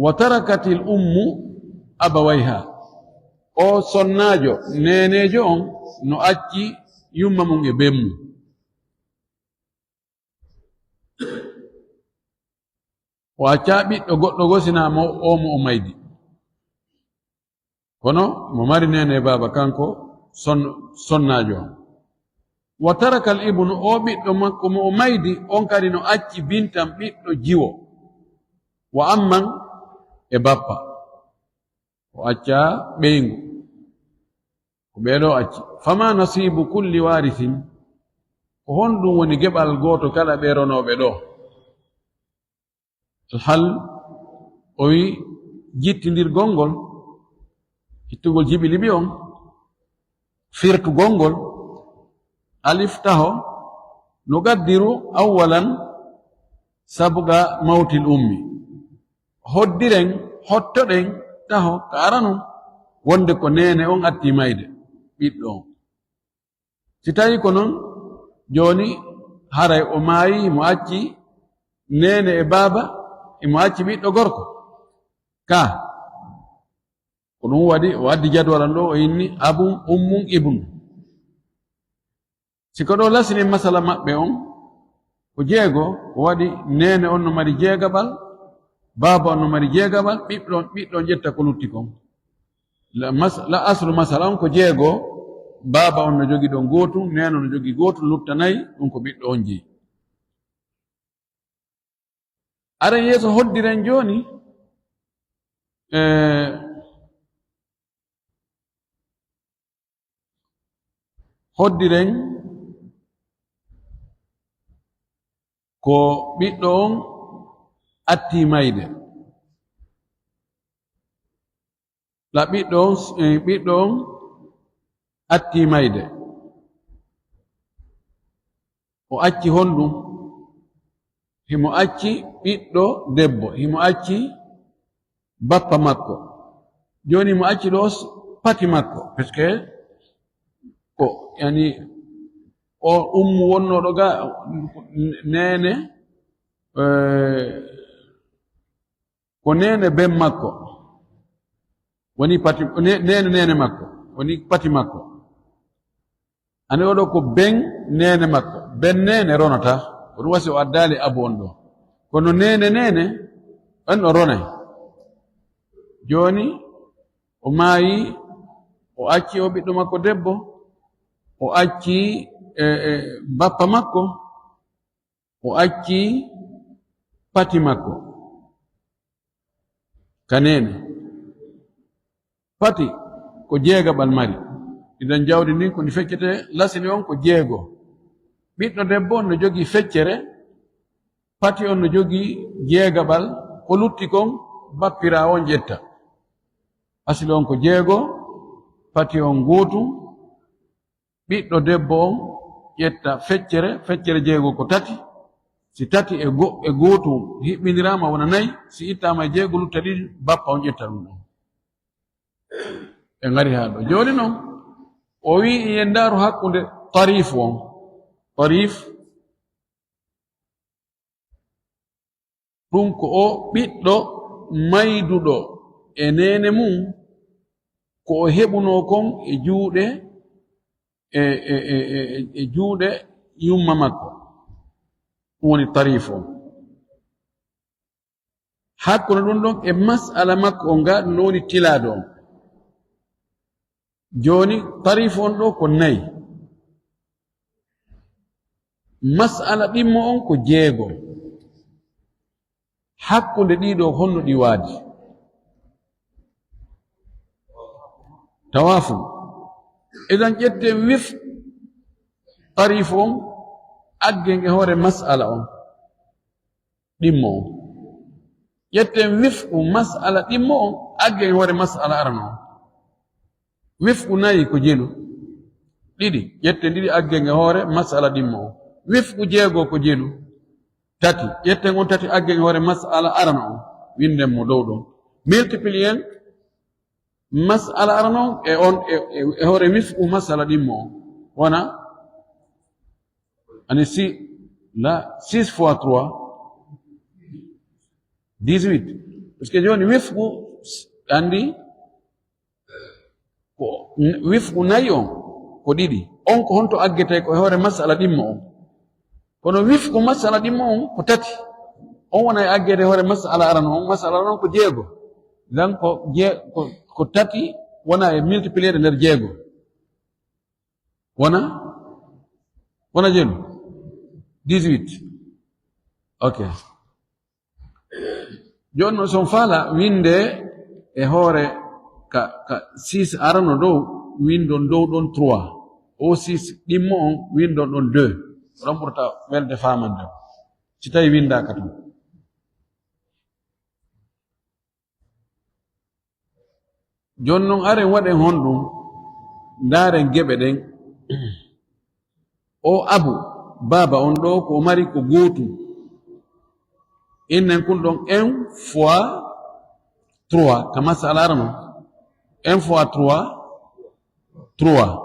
"Wa tarakatil ummu abawayha." O sonnaajo, neeneejo on, no acci yumma mum e ben mum. O accaa ɓiɗɗo goɗɗo goo, sinaa mo, o mo o maydi. Kono mo mari neene e baaba, kanko son-, sonnaajo on. "Wa tarakal ibnu," o ɓiɗɗo makko mo o maydi on kadi no acci bintan, ɓiɗɗo jiwo. "Wa amman," e bappa. O accaa ɓeyngu. Ko ɓee ɗoo acci. "Fama nasibu kulli waarisin," ko honɗum woni geɓal gooto kala ɓee ronooɓe ɗoo? Alhal, o wi, jittindirgol ngol, ittugol jiɓi liɓi on, firtugol ngol, alif taho, "nuqaddiru awwalan sabqa mawtil ummi." Hoddiren, hottoɗen taho ka aranun, wonde ko neene on atti mayde ɓiɗɗo on. Si tawii ko non, jooni haray o maayi, himo acci neene e baaba, himo acci ɓiɗɗo gorko. Ka, ko ɗum waɗi o addi jadwal an ɗoo, o inni abun, ummun, ibnu. Si ko ɗoo lasini masala maɓɓe on, ko jeego, ko waɗi neene on no mari jeegaɓal, baaba on no mari jeegaɓal, ɓiɗɗo on, ɓiɗɗo on ƴetta ko lutti kon. La mas-, la aslu masala on ko jeego, baaba on no jogi ɗon gootum, neene on no jogi gootum, lutta nay, ɗum ko ɓiɗɗo on jeyi. Aren yeeso, hoddiren jooni, eh, hoddiren ko ɓiɗɗo on atti mayde. La ɓiɗɗo on, eh, ɓiɗɗo on atti mayde. O acci honɗum? Himo acci ɓiɗɗo debbo, himo acci bappa makko. Jooni himo acci ɗoo s-, pati makko, parce que ko, yani, o ummu wonnooɗo ga, neene, eh, ko neene ben makko, woni pati, ne-, neene neene makko, woni pati makko. Ani oɗo ko ben neene makko, ben neene ronata, ko ɗum wasi o addaali abu on ɗoo. Kono neene neene, on o ronay. Jooni, o maayi, o acci o ɓiɗɗo makko debbo, o acci, e, e, bappa makko, o acci pati makko ka neene. Pati ko jeegaɓal mari. Idan jawdi ndin ko ndi feccete, lasini on ko jeego. Ɓiɗɗo debbo on no jogii feccere, pati on no jogii jeegaɓal, ko lutti kon bappiraawo on ƴetta. Asli on ko jeego, pati on gootum, ɓiɗɗo debbo on ƴetta feccere, feccere jeego ko tati. Si tati e go-, e gootum hiɓɓindiraama wona nayi, si ittaama e jeego lutta ɗiɗi, bappa on ƴetta ɗum ɗon. Ɓe ngari haa ɗo. Jooni non, o wi'i en ndaaru hakkunde Tariif on. Tariif, ɗum ko o ɓiɗɗo mayduɗo e neene mum, ko o heɓunoo kon e juuɗe, e, e, e, e, e juuɗe yumma makko. Ɗum woni Tariif on. Hakkunde ɗum ɗon e mas'ala makko on, ngaa ɗum no woni tilaaɗo on. Jooni, Tariif on ɗoo ko nayi. Mas'ala ɗimmo on ko jeego. Hakkunde ɗiɗo honno ɗi waadi? Tawafun. Idan ƴetten wif tarifu on, aggen e hoore mas'ala on. Ɗimmo on. Ƴetten wifqu mas'ala ɗimmo on, aggen e hoore mas'ala arano on. Wifqu nayi ko jelu. Ɗiɗi, ƴetten ɗiɗi aggen e hoore mas'ala ɗimmo on. Wifqu jeego ko jelu. Tati, ƴetten on tati aggen e hoore mas'ala arano on. Winden mo dow ɗon. Multiplier mas'ala arano on e on, e, e, e hoore wifqu mas'ala ɗimmo on. Wona? Ani si, la, six fois trois, dix-huit. Parce que jooni wifqu, andi, ko, wifqu nayi on, ko ɗiɗi. On ko honto aggete ko e hoore mas'ala ɗimmo on. Kono wifqu mas'ala ɗimmo on, ko tati. On wona e aggete e hoore mas'ala arano on, mas'ala arano on ko jeego. Dan ko je-, ko, ko tati wona e multiplier nder jeego. Wona? Wona jelu? Dix-huit. Ok. Jooni noon, so on faala winde e hoore ka, ka six arano dow, windon dow ɗon trois. O six ɗimmo on, windon ɗon deux. Ɗon ɓurta welde faamande. Si tawi windaaka tan. Jooni noon, aren waɗen honɗum, ndaaren geɓe ɗen. O abu, baaba on ɗo, ko o mari ko gootum. Innen kun ɗon un fois trois, ka masala arano. Un fois trois, trois.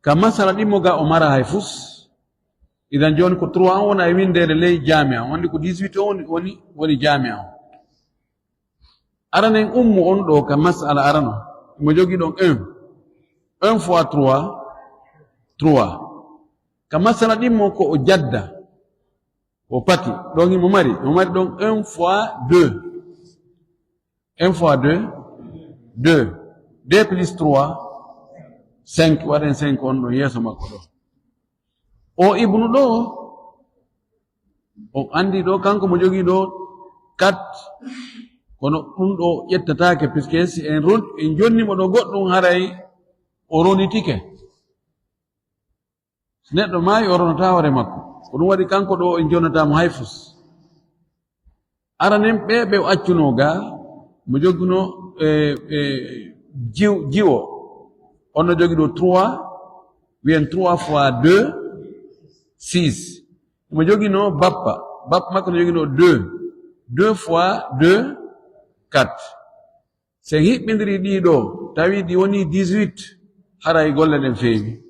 Ka masala ɗimmo ga o mara hay fus. Idan jooni ko trois on wona e windeede ley jaami'a. On anndi ko dix-huit on woni, woni, woni jaami'a on. Aranen ummu on ɗo ka masala arano. Mo jogi ɗon un. Un fois trois, trois. Ka masala ɗimmo ko o jadda. O pati. Ɗon himo mari. Mo mari ɗon un fois deux. Un fois deux, deux. Deux plus trois, cinq. Waɗen cinq on ɗon yeeso makko ɗo. O ibnu ɗo, on anndi ɗo, kanko mo jogii ɗo quatre, kono ɗum ɗo ƴettataake, puisque si en ron-, en jonni mo ɗo goɗɗum, haray o ronitike. Si neɗɗo maayi, o ronataa hoore makko. Ko ɗum waɗi kanko ɗo en jonnataa mo hay fus. Aranen ɓe, ɓe o accunoo ga, mo joginoo, e, e, jiw-, jiwo. On no jogi ɗo trois, wiyen trois fois deux, six. Mo joginoo bappa. Bappa makko no joginoo deux. Deux fois deux, quatre. Si en hiɓɓindiri ɗii ɗo, tawi ɗi woni dix-huit, haray golle ɗen feewi.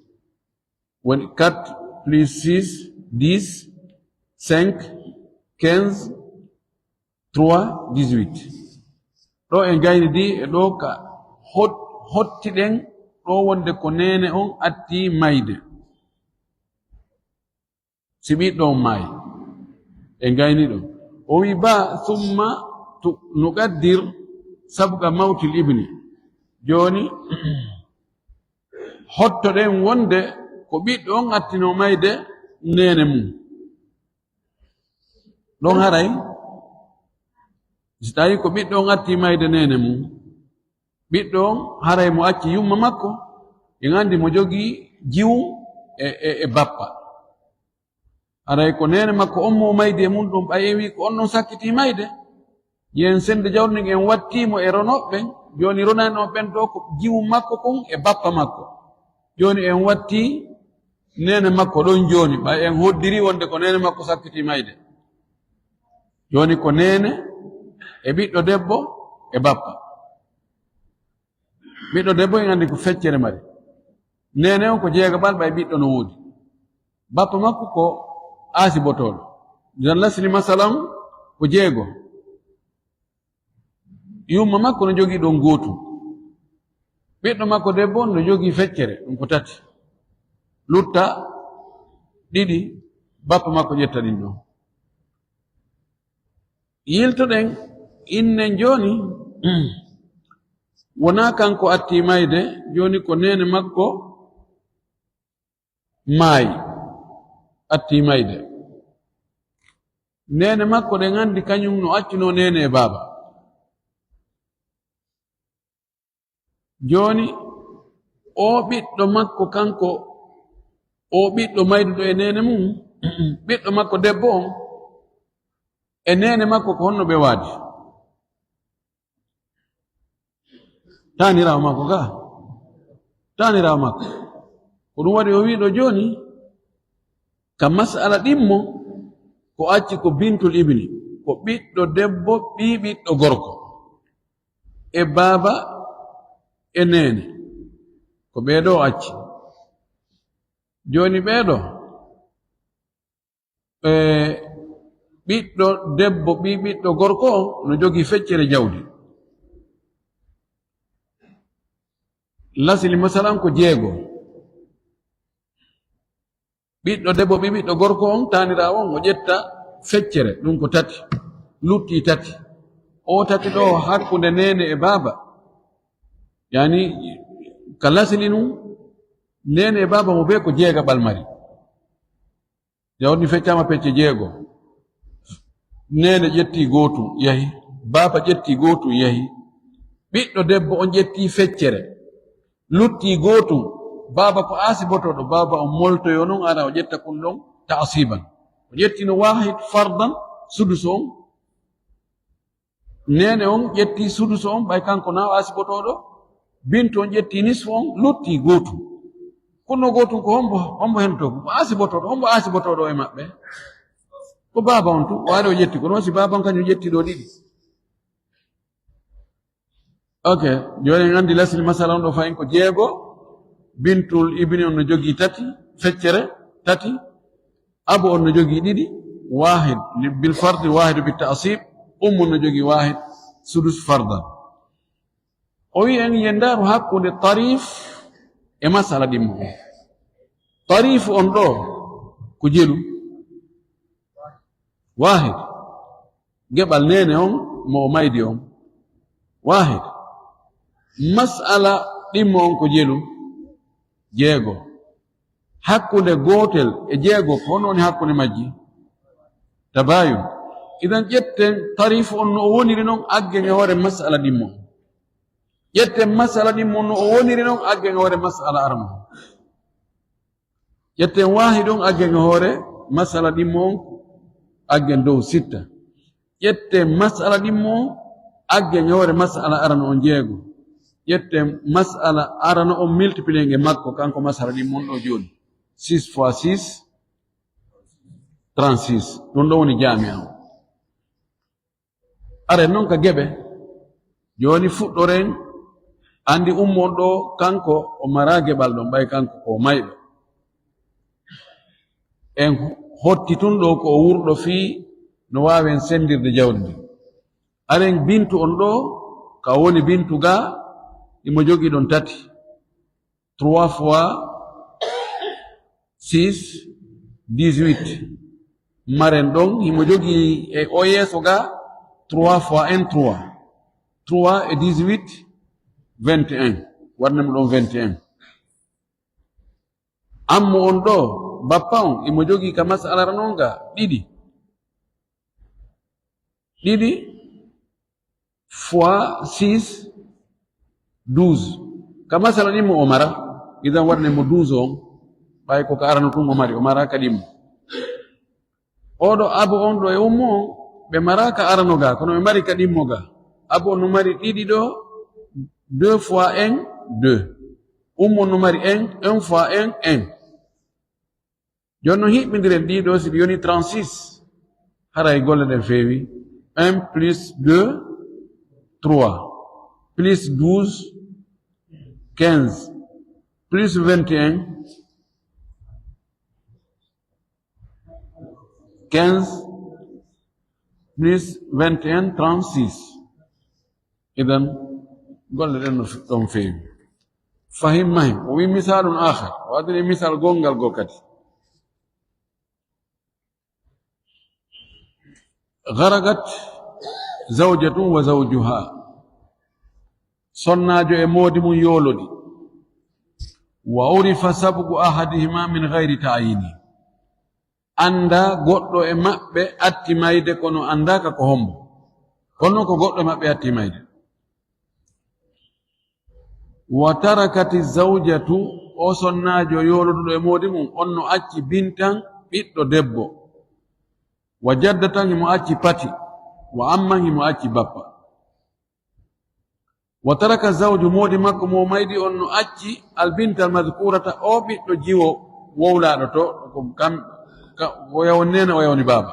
Woni quatre plus six, dix, cinq, quinze, trois, dix-huit. Ɗo en gaynidi e ɗo ka hot-, hotti ɗen ɗo wonde ko neene on atti mayde. Si ɓiɗɗo on maayi, en gayni ɗo. O wi ba, summa tu-, nuqaddir sabqa mawtil ibni. Jooni, hottoɗen wonde ko ɓiɗɗo on attino mayde neene mum. Ɗon haray, si tawi ko ɓiɗɗo on atti mayde neene mum, ɓiɗɗo on haray mo acci yumma makko, en anndi mo jogii jiwu e, e, e bappa. Haray ko neene makko on mo maydi e mum ɗum, ɓay en wi ko on ɗon sakkiti mayde. Yen sende jawdi ndin en watti mo e ronooɓe ɓen. Jooni ronayno ɓen ɗo ko jiwu makko kon e bappa makko. Jooni en watti neene makko ɗon jooni, ɓay en hoddiri wonde ko neene makko sakkiti mayde. Jooni ko neene e ɓiɗɗo debbo e bappa. Ɓiɗɗo debbo en anndi ko feccere mari. Neene on ko jeegaɓal, ɓay ɓiɗɗo no woodi. Bappa makko ko aasibotooɗo. Nden lasli masalan ko jeego. Yumma makko no jogii ɗon gootum. Ɓiɗɗo makko debbo on no jogii feccere, ɗum ko tati. Lutta ɗiɗi, bappa makko ƴetta ɗin ɗon. Yiltoɗen innen jooni, wonaa kanko atti mayde, jooni ko neene makko maayi, atti mayde. Neene makko ɗen anndi kañum no accunoo neene e baaba. Jooni, oo ɓiɗɗo makko kanko, oo ɓiɗɗo mayduɗo e neene mum, ɓiɗɗo makko debbo on, e neene makko ko honno ɓe waadi? Taaniraawo makko ka? Taaniraawo makko. Ko ɗum waɗi o wi'i ɗo jooni, ka mas'ala ɗimmo, ko acci ko bintul ibni, ko ɓiɗɗo debbo, ɓii ɓiɗɗo gorko, e baaba, e neene. Ko ɓee ɗoo acci. Jooni ɓee ɗoo, e ɓiɗɗo debbo, ɓii ɓiɗɗo gorko on no jogii feccere jawdi. Lasli masalan ko jeego. Ɓiɗɗo debbo, ɓii ɓiɗɗo gorko on, taaniraawo on, o ƴetta feccere, ɗum ko tati, luttii tati. Oo tati ɗoo hakkunde neene e baaba. Yaani, ka lasli nun, neene e baaba mo bee ko jeegaɓal mari. Jawdi feccaama pecce jeego. Neene ƴetti gootum, yahi. Baaba ƴetti gootum, yahi. Ɓiɗɗo debbo on ƴetti feccere. Luttii gootum. Baaba ko aasibotooɗo. Baaba on moltoyo non, ara o ƴetta kun ɗon ta'asiban. O ƴettino waahid fardan, sudus on. Neene on ƴetti sudusu on, ɓay kanko na o aasibotooɗo. Bintu on ƴetti nisfu on, luttii gootum. Kunno gootum ko hombo, hombo hen to? Ko aasibotooɗo. Hombo aasibotooɗo e maɓɓe? Ko baaba on tu. Waade o ƴetti ko non, si baaba on kañum ƴetti ɗo ɗiɗi. Ok, jooni en anndi lasli masala on ɗo fayin ko jeego. Bintul ibni on no jogii tati, feccere tati. Abu on no jogii ɗiɗi, waahid bil fardi, waahidu bit ta'sib. Ummu no jogii waahid, sudus fardan. O wi'i en yen ndaaru hakkunde tarif e masala ɗimmo on. Tarif on ɗo ko jelu. Waahid. Geɓal neene on mo o maydi on. Waahid. Masala ɗimmo on ko jelu. Jeego. Hakkunde gootel e jeego, ko honno woni hakkunde majji? Tabayun. Idan ƴetten tarifu on no o woniri non, aggen e hoore masala ɗimmo on. Ƴetten masala ɗimmo on no o woniri non, aggen e hoore masala arano. Ƴetten waahid on, aggen e hoore masala ɗimmo on, aggen dow sitta. Ƴetten masala ɗimmo on, aggen e hoore masala arano on, jeego. Ƴetten masala arano on, multiplier e makko, kanko masala ɗimmo on ɗo jooni. Six fois six, trente-six. Ɗum ɗo woni jaami an. Aren non ka geɓe. Jooni fuɗɗoren, anndi ummo on ɗo, kanko o mara geɓal ɗon, ɓay kanko ko mayɗo. En hotti tun ɗo ko o wurɗo fii no waawen senndirde jawdi ndin. Aren bintu on ɗo, ka woni bintu ga, imo jogii ɗon tati. Trois fois six, dix-huit. Maren ɗon, imo jogii e o yeeso ga, trois fois un, trois. Trois et dix-huit, vingt et un. Waɗnen mo ɗon vingt et un. Ammo on ɗo, bappa on, imo jogii ka masala non ga, ɗiɗi. Ɗiɗi fois six, douze. Ka masala ɗimmo o mara, idan waɗnen mo douze on, ɓay ko ka arano tun o mari, o mara ka ɗimmo. Oɗo abu on ɗo e ummo on, ɓe mara ka arano ga, kono ɓe mari ka ɗimmo ga. Abu on no mari ɗiɗi ɗo, deux fois un, deux. Ummo on no mari un, un fois un, un. Jooni non hiɓɓindiren ɗiɗo, si ɗi yoni trente-six, haray golle ɗen feewi. Un plus deux, trois, plus douze, quinze, plus vingt et un, quinze, plus vingt et un, trente-six. Idan, golle ɗen no f-, ɗon feewi. Fahim mahim. O wi misalun akhar. O waɗani misal gonngal goo kadi. Gharagat zawjatun wa zawjuha. Sonnaajo e moodi mum yoolodi. Wa urifa sabqu ahadihima min ghayri ta'yini. annda goɗɗo e maɓɓe atti mayde, kono anndaaka ko hombo. Kono ko goɗɗo e maɓɓe atti mayde. Wa tarakati zawjatu, o sonnaajo yooluduɗo e moodi mum, on no acci bintan ɓiɗɗo debbo. Wa jaddatan, himo acci pati. Wa amman, himo acci bappa. Wa taraka zawju, moodi makko mo maydi on no acci albinta almadhkurata, o ɓiɗɗo jiwo wowlaaɗo to, ko kam, ka, o yawon neene, o yawoni baaba.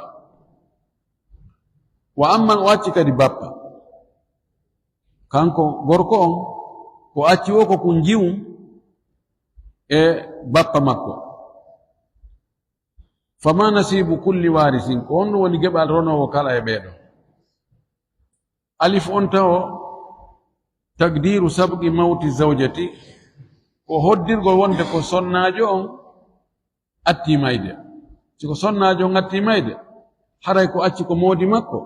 Wa amman, o acci kadi bappa. Kanko gorko on, ko acci o ko kun jiwum e bappa makko. Fama nasibu kulli warisin, ko honno woni geɓal ronoowo kala e ɓeeɗo? Alif on tawo, taqdiru sabqi mawti zawjati, ko hoddirgol wonde ko sonnaajo on atti mayde. Si ko sonnaajo on atti mayde, haray ko acci ko moodi makko,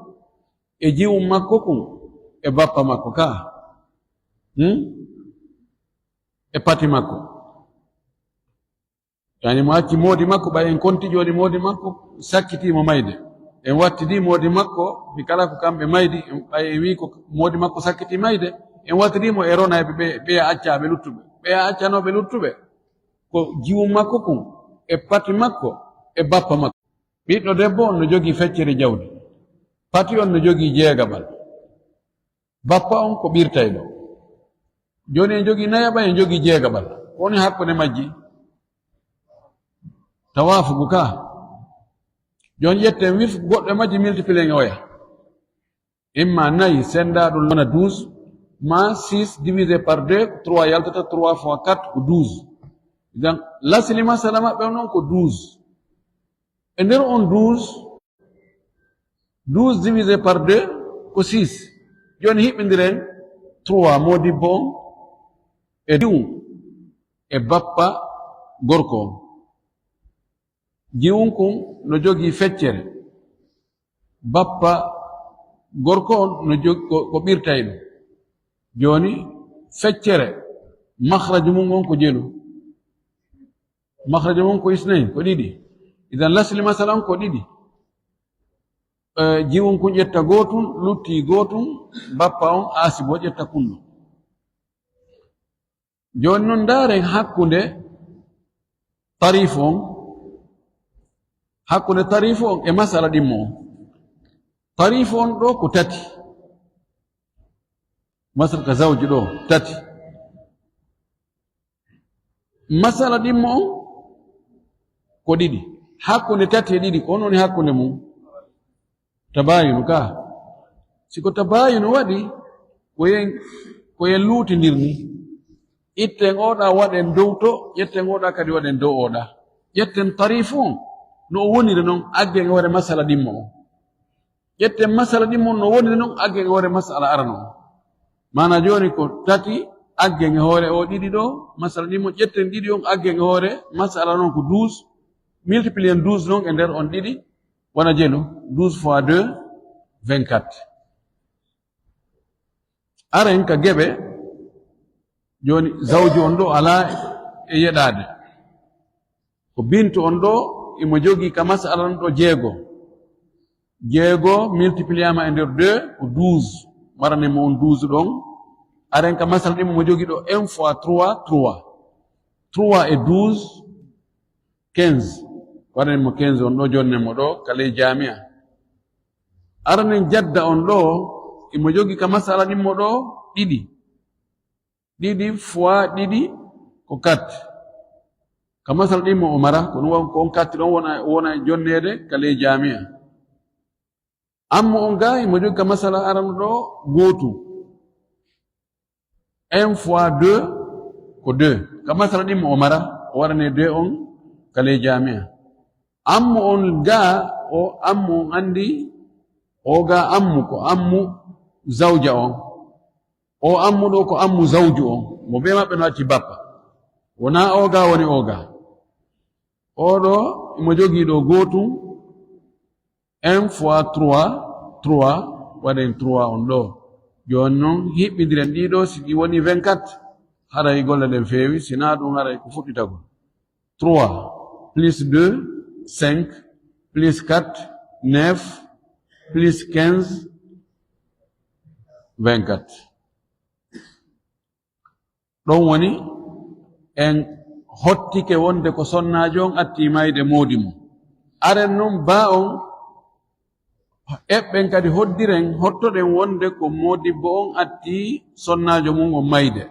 e jiwum makko kun, e bappa makko ka. Hmm? E pati makko. Yani mo acci moodi makko, ɓay en konti jooni moodi makko, sakkiti mo mayde. En wattidi moodi makko, mi kala ko kamɓe maydi, en, ɓay en wi ko moodi makko sakkiti mayde, en wattidi mo e ronayɓe ɓe, ɓeya accaaɓe luttuɓe. Ɓeya accanooɓe luttuɓe, ko jiwum makko kun, e pati makko, e bappa makko. Ɓiɗɗo debbo on no jogii feccere jawdi. Pati on no jogii jeegaɓal. Bappa on ko ɓirtayɗo. Jooni en jogii nayaɓal, en jogii jeegaɓal. Ko woni hakkunde majji? Tawaafugu ka. Jooni ƴetten wif goɗɗo e majji, multiplier en oya. Imma nayi senda ɗum wona douze, ma six divisé par deux, trois yaltata, trois fois quatre ko douze. Donc, lasli masala maɓɓe on non ko douze. E nder on douze, douze divisé par deux ko six. Jooni hiɓɓindiren trois, modibbo on e jiwum e bappa gorko on. Jiwum kun no jogii feccere. Bappa gorko on no jog-, ko, ko ɓirtay ɗum. Jooni feccere, makhraju mum on ko jelu. Makhraju mum ko isnayn, ko ɗiɗi. Idan lasli masala on ko ɗiɗi. Eh, jiwum kun ƴetta gootun, lutti gootun, bappa on asibo ƴetta kunno. Jooni non ndaaren hakkunde tarifu on, hakkunde tarifu on e masala ɗimmo on. Tarifu on ɗo ko tati. Masala ka zawji ɗo tati. Masala ɗimmo on ko ɗiɗi. Hakkunde tati e ɗiɗi, ko on woni hakkunde mum? Tabayunu ka. Si ko tabayunu waɗi, ko yen, ko yen luutindir ni. Itten oɗa, waɗen dow to, ƴetten oɗa kadi, waɗen dow oɗa. Ƴetten tarifu on no o woniri non, aggen e hoore masala ɗimmo on. Ƴetten masala ɗimmo on no woniri non, aggen e hoore masala arano on. Maana jooni ko tati, aggen e hoore o ɗiɗi ɗo, masala ɗimmo, ƴetten ɗiɗi on, aggen e hoore masala non ko douze, multiplier douze non e nder on ɗiɗi, wona jelu, douze fois deux, vingt-quatre. Aren ka geɓe, jooni zawju on ɗo alaa e yeɗaade. Ko bintu on ɗo, imo jogii ka masala on ɗo jeego. Jeego multipliama e nder deux ko douze. Maranen mo on douze ɗon. Aren ka masala ɗimmo mo jogii ɗo un fois trois, trois. Trois et douze, quinze. Waɗanen mo quinze on ɗo, jonnen mo ɗo ka ley jaami'a. Aranen jadda on ɗo, imo jogii ka masala ɗimmo ɗo ɗiɗi. Ɗiɗi fois ɗiɗi ko quatre. Ka masala ɗimmo o mara, ko ɗum won, ko on quatre ɗon wona, wona jonneede ka ley jaami'a. Ammo on ga, imo jogii ka masala arano ɗo gootum. Un fois deux ko deux. Ka masala ɗimmo o mara, o waɗane deux on ka ley jaami'a. Ammo on ga, o ammo on anndi, o ga ammu ko ammu zawja on. O ammu ɗo ko ammu zawju on. Mo be maɓɓe no acci bappa. Wona o ga woni o ga. O ɗo, imo jogii ɗo gootum, un fois trois, trois, waɗen trois on ɗo. Jooni non, hiɓɓindiren ɗiɗo, si ɗi woni vingt-quatre, haray golle ɗen feewi, si naa ɗum haray ko fuɗɗitagol. Trois plus deux, cinq, plus quatre, neuf, plus quinze, vingt-quatre. Ɗon woni en hottike wonde ko sonnaajo on atti mayde moodi mum. Aren non baa on eɓɓen kadi hoddiren, hottoɗen wonde ko moodibbo on atti sonnaajo mum on mayde.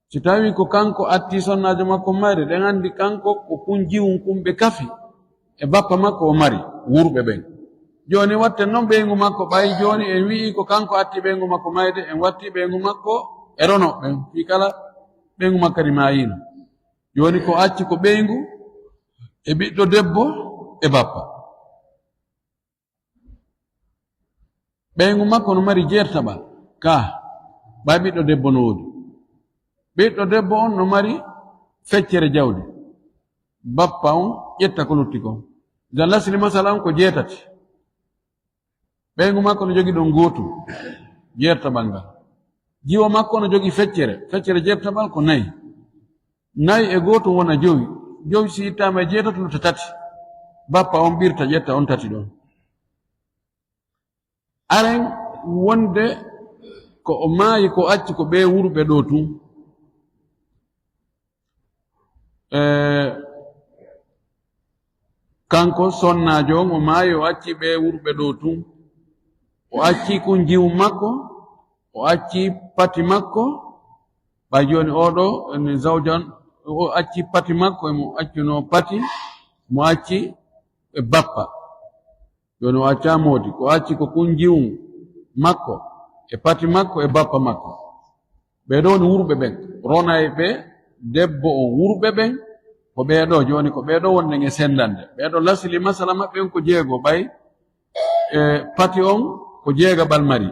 Si tawi ko kanko atti sonnaajo makko mayde, ɗen anndi kanko ko kun jiwun kun ɓe kafi, e bappa makko o mari wurɓe ɓen. Jooni watten non ɓeyngu makko, ɓay jooni en wi'i ko kanko atti ɓeyngu makko mayde, en watti ɓeyngu makko e rono ɓen, fii kala ɓeyngu makko kadi maayino. Jooni ko acci ko ɓeyngu e ɓiɗɗo debbo e bappa. Ɓeyngu makko no mari jeertaɓal, kaa, ɓay ɓiɗɗo debbo no woodi. Ɓiɗɗo debbo on no mari feccere jawdi. Bappa on ƴetta ko lutti kon. Idan lasli masala on ko jeetati. Ɓeyngu makko no jogii ɗon gootum, jeertaɓal ngal. Jiwo makko no jogii feccere, feccere jeertaɓal ko nayi. Nayi e gootum wona jowi. Jowi si ittaama e jeetati lutta tati. Bappa on ɓirta ƴetta on tati ɗon. Aren wonde ko o maayi ko acci ko ɓee wurɓe ɗoo tun. E, kanko sonnaajo on o maayi o acci ɓee wurɓe ɗoo tun. O acci kun jiwu makko, o acci pati makko. Ɓay jooni oo ɗoo, ene zawjan, o acci pati makko, emo accuno pati, mo acci e bappa. Jooni o accaa moodi, ko acci ko kun jiwun makko, e pati makko, e bappa makko. Ɓee ɗoo woni wurɓe ɓen. Ronayɓe debbo on wurɓe ɓen, ko ɓee ɗoo. Jooni ko ɓee ɗoo wonɗen e senndande. Ɓee ɗoo lasli masala maɓɓe on ko jeego, ɓay, e, pati on ko jeegaɓal mari.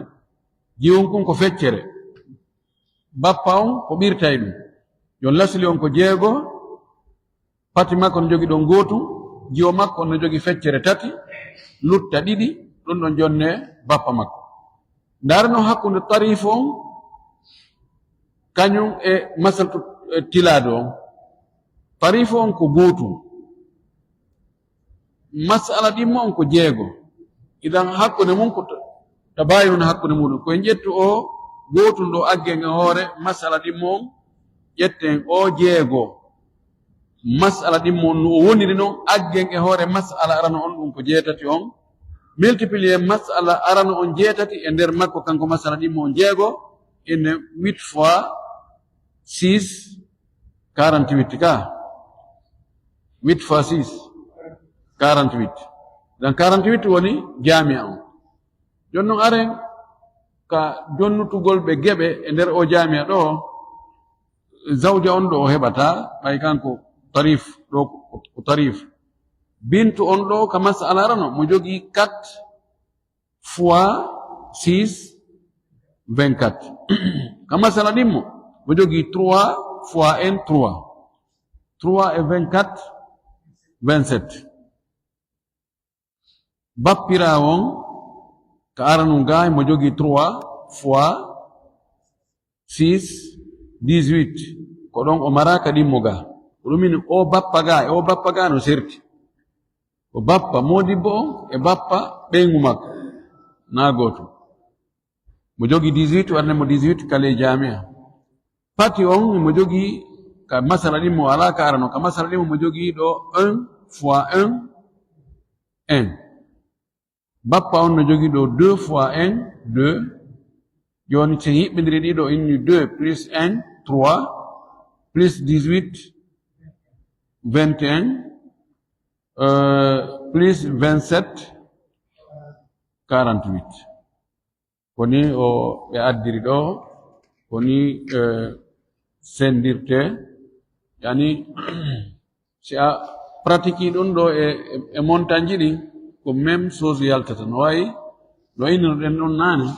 Jiwun kun ko feccere. Bappa on ko ɓirtay ɗum. Jooni lasli on ko jeego, pati makko no jogii ɗon gootum, jiwo makko no jogii feccere tati, lutta ɗiɗi, ɗum ɗon jonne bappa makko. Ndaarano hakkunde tarifu on, kañum e masalatu, e, tilaaɗo on. Tarifu on ko gootum. Masala ɗimmo on ko jeego. Idan hakkunde mum ko ta-, tabayun hakkunde muɗum. Ko en ƴettu o gootum ɗo aggen e hoore masala ɗimmo on, ƴetten o jeego. Masala ɗimmo on no o woniri non, aggen e hoore masala arano on, ɗum ko jeetati on. Multiplier masala arano on jeetati e nder makko, kanko masala ɗimmo on jeego, ene huit fois six, quarante-huit ka. Huit fois six, quarante-huit. Donc quarante-huit woni jaami'a on. Jooni non aren ka jonnutugol ɓe geɓe e nder o jaami'a ɗo, zawja on ɗo o heɓata, ɓay kanko tarif, ɗo ko, ko tarif. Bintu on ɗo ka masala arano, mo jogii quatre fois six, vingt-quatre. Ka masala ɗimmo, mo jogii trois fois un, trois. Trois et vingt-quatre, vingt-sept. Bappiraawo on, ka aranun ga, mo jogii trois fois six, dix-huit. Ko ɗon o mara ka ɗimmo ga. Ko ɗum woni o bappa ga, e o bappa ga no serti. Ko bappa modibbo on e bappa ɓeyngu makko. Na gooto. Mo jogii dix-huit, warne mo dix-huit ka ley jaami'a. Pati on mo jogii ka masala ɗimmo, alaa ka arano, ka masala ɗimmo mo jogii ɗo un fois un, un. Bappa on no jogii ɗo deux fois un, deux. Jooni, si en hiɓɓindiri ɗiɗo, inni deux plus un, trois, plus dix-huit, vingt et un, euh, plus vingt-sept, quarante-huit. Ko ni o ɓe addiri ɗo, ko ni, eh, sendirte. Yani, si a pratiquer ɗum ɗo e, e, e montagne ji ɗin, ko même chose yaltata. No wayi, no innirɗen ɗum naane.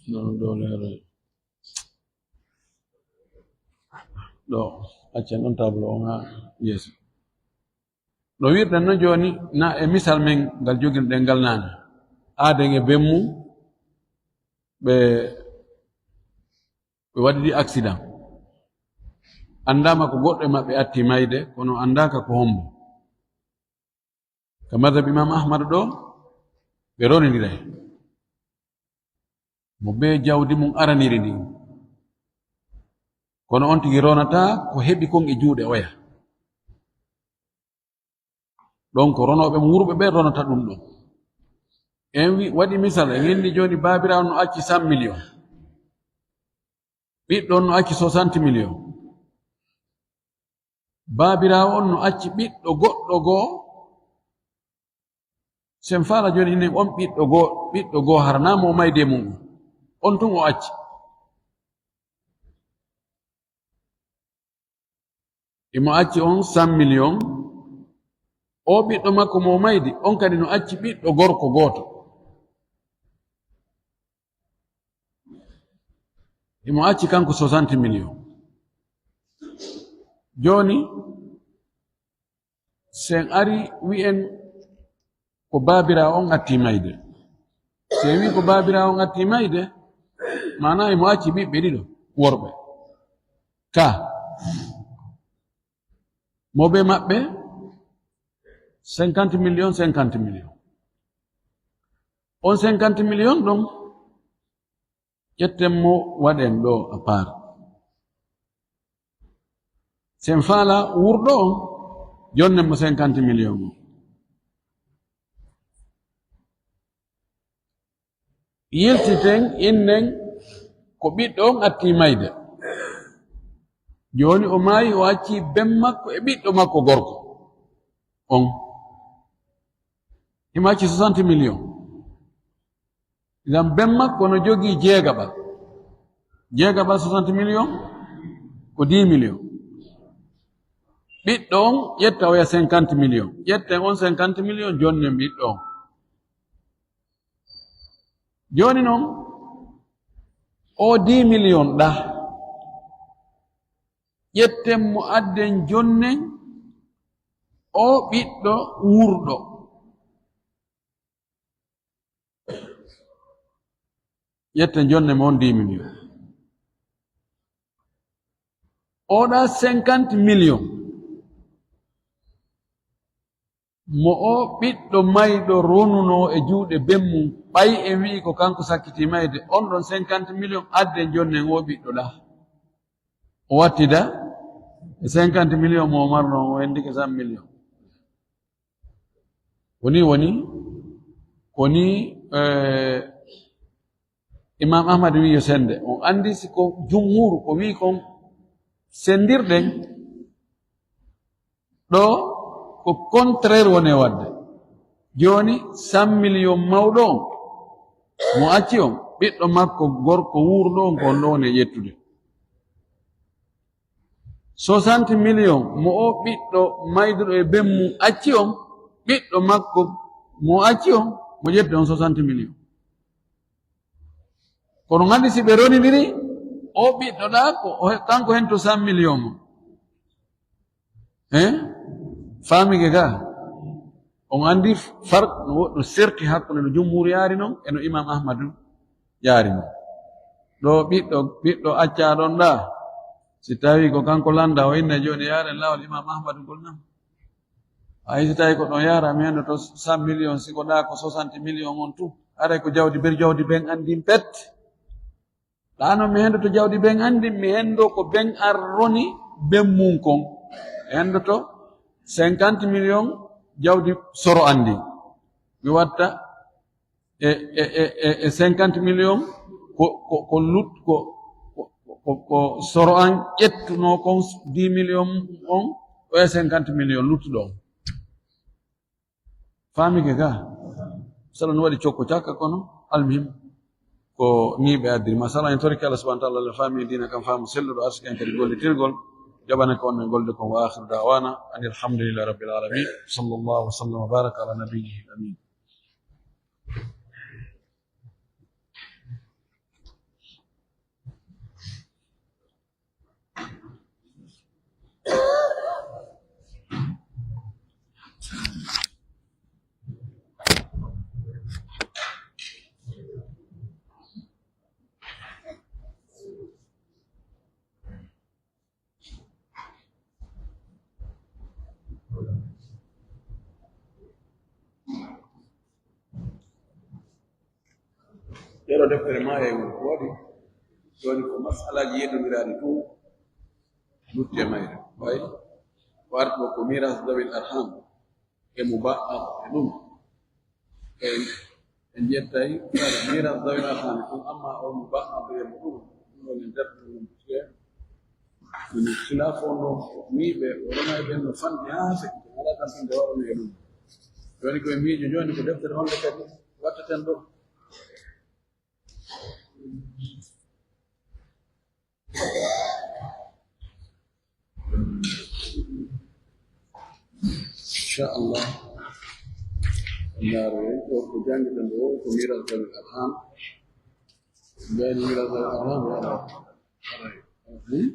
Ɗo, ɗo leere. Ɗo, accen ɗon tableau on haa yeeso. No wirɗen no jooni, na e misal men ngal jogirɗen ngal naane. Aaden e ben mum, ɓe, ɓe waɗi accident. Anndaama ko goɗɗo e maɓɓe atti mayde, kono anndaaka ko hombo. Ka madhab Imam Ahmad ɗo, ɓe ronindira hen. Mo bee jawdi mum araniri ndin. Kono on tigi ronata ko heɓi kon e juuɗe oya. Ɗon ko ronooɓe mo wurɓe ɓe ronata ɗum ɗon. En wi-, waɗi misal, en inni jooni baabiraawo on no acci cent millions. Ɓiɗɗo on no acci soixante millions. Baabiraawo on no acci ɓiɗɗo goɗɗo goo. Sen faala jooni inen on ɓiɗɗo goo, ɓiɗɗo goo hara naa mo mayde mum. On tun o acci. Imo acci on cent millions. O ɓiɗɗo makko mo maydi, on kadi no acci ɓiɗɗo gorko gooto. Imo acci kanko soixante millions. Jooni, sen ari wi'en ko baabiraawo on atti mayde. Si en wi ko baabiraawo on atti mayde, maanaa imo acci ɓiɓɓe ɗiɗo worɓe. Ka. Mo be maɓɓe cinquante millions, cinquante millions. On cinquante millions ɗon, ƴetten mo waɗen ɗo à part. Sen faala wurɗo on, jonnen mo cinquante millions on. Yiltiten, innen ko ɓiɗɗo on atti mayde. Jooni o maayi, o acci ben makko e ɓiɗɗo makko gorko on. Himo acci soixante millions. Ngam ben makko no jogii jeegaɓal. Jeegaɓal soixante millions ko dix millions. Ɓiɗɗo on ƴetta oya cinquante millions. Ƴetten on cinquante millions, jonnen ɓiɗɗo on. Jooni non, o dix millions ɗa, ƴetten mo, adden jonnen o ɓiɗɗo wurɗo. Ƴetten jonnen mo on dix millions. O ɗa cinquante millions. Mo o ɓiɗɗo mayɗo ronunoo e juuɗe ben mum, ɓay en wi'i ko kanko sakkitii mayde, on ɗon cinquante millions, adden jonnen o ɓiɗɗo ɗa. O wattida e cinquante millions mo o marnoo, o hendike cent millions. Ko nii woni, ko nii, eh, Imam Ahmad wi'i yo sende. On anndi si ko jumhur ko wi'i kon sendirɗen, ɗo ko contraire woni e waɗde. Jooni, cent millions mawɗo on, mo acci on, ɓiɗɗo makko gorko wuurɗo on, ko on ɗo woni e ƴettude. Soixante millions mo o ɓiɗɗo mayduɗo e ben mum acci on, ɓiɗɗo makko mo acci on, mo ƴetti on soixante millions. Kono nganndi si ɓe ronindiri, o ɓiɗɗo ɗa ko o he-, kanko hen to cent millions mo. Hein? Faamike ga? On anndi farq no woɗɗo serti hakkunde no jumhur yaari non e no Imam Ahmadu yaari non. Ɗo ɓiɗɗo, ɓiɗɗo accaa ɗon ɗa, si tawi ko kanko lannda, o inna jooni yaaren laawol Imam Ahmadu ngol nan. Ay, si tawi ko ɗon yaara, mi hendo to cent millions, si ko ɗa ko soixante millions on tu. Aray ko jawdi ber jawdi ben anndin pet. Ɗa non mi hendo to jawdi ben anndin, mi hendo ko ben arroni ben mum kon. Mi hendo to cinquante millions jawdi soro anndin. Mi watta e, e, e, e, e cinquante millions ko, ko, ko lut-, ko, ko, ko, ko soro an ƴettunoo kon dix millions on, o e cinquante millions luttuɗo on. Faamike ga? Sala no waɗi cokko cakka, kono almuhim ko ni ɓe addiri. Masala en torike Allah subhanahu wa ta'ala, Allah faami diina kan faamu selluɗo, arsiki en kadi gollitirgol, jaɓana ko on men golde kon. Wa akhiru da'wana anil hamdulillahi rabbil alamin. Sallallahu wa sallam wa baraka ala nabiyyihi amin. Ɗeɗo deftere maaya e woni ko waɗi. Joni ko masalaaji yeddondiraaɗi tun lutti e mayre. Way, ko arti ɗo ko miras dawil arham e mo ba'a e ɗum. En, en jettay miras dawil arham tun, amma o mo ba'a e mo ɗum, ɗum woni nder ɗum. Min khilaf on ɗo, miiɓe o rona e ɓen no fanɗi haa feƴƴi, ala tampinde waɗuno e ɗum. Joni koye miijo, joni ko deftere honde kadi wattaten ɗo? Inchallah. Ndaaro en ɗo ko jangguɗen ɗo ko miras dawil arham. Mbeni miras dawil arham wala. Hmm?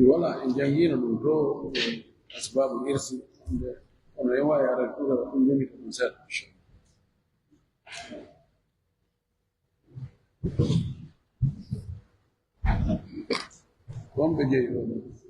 Wala, en jangino ɗum to asbabu irsi, kono en wawi ara ɗum jangita ɗum seeɗa. Wonɓe jeyi ɗo ɗum.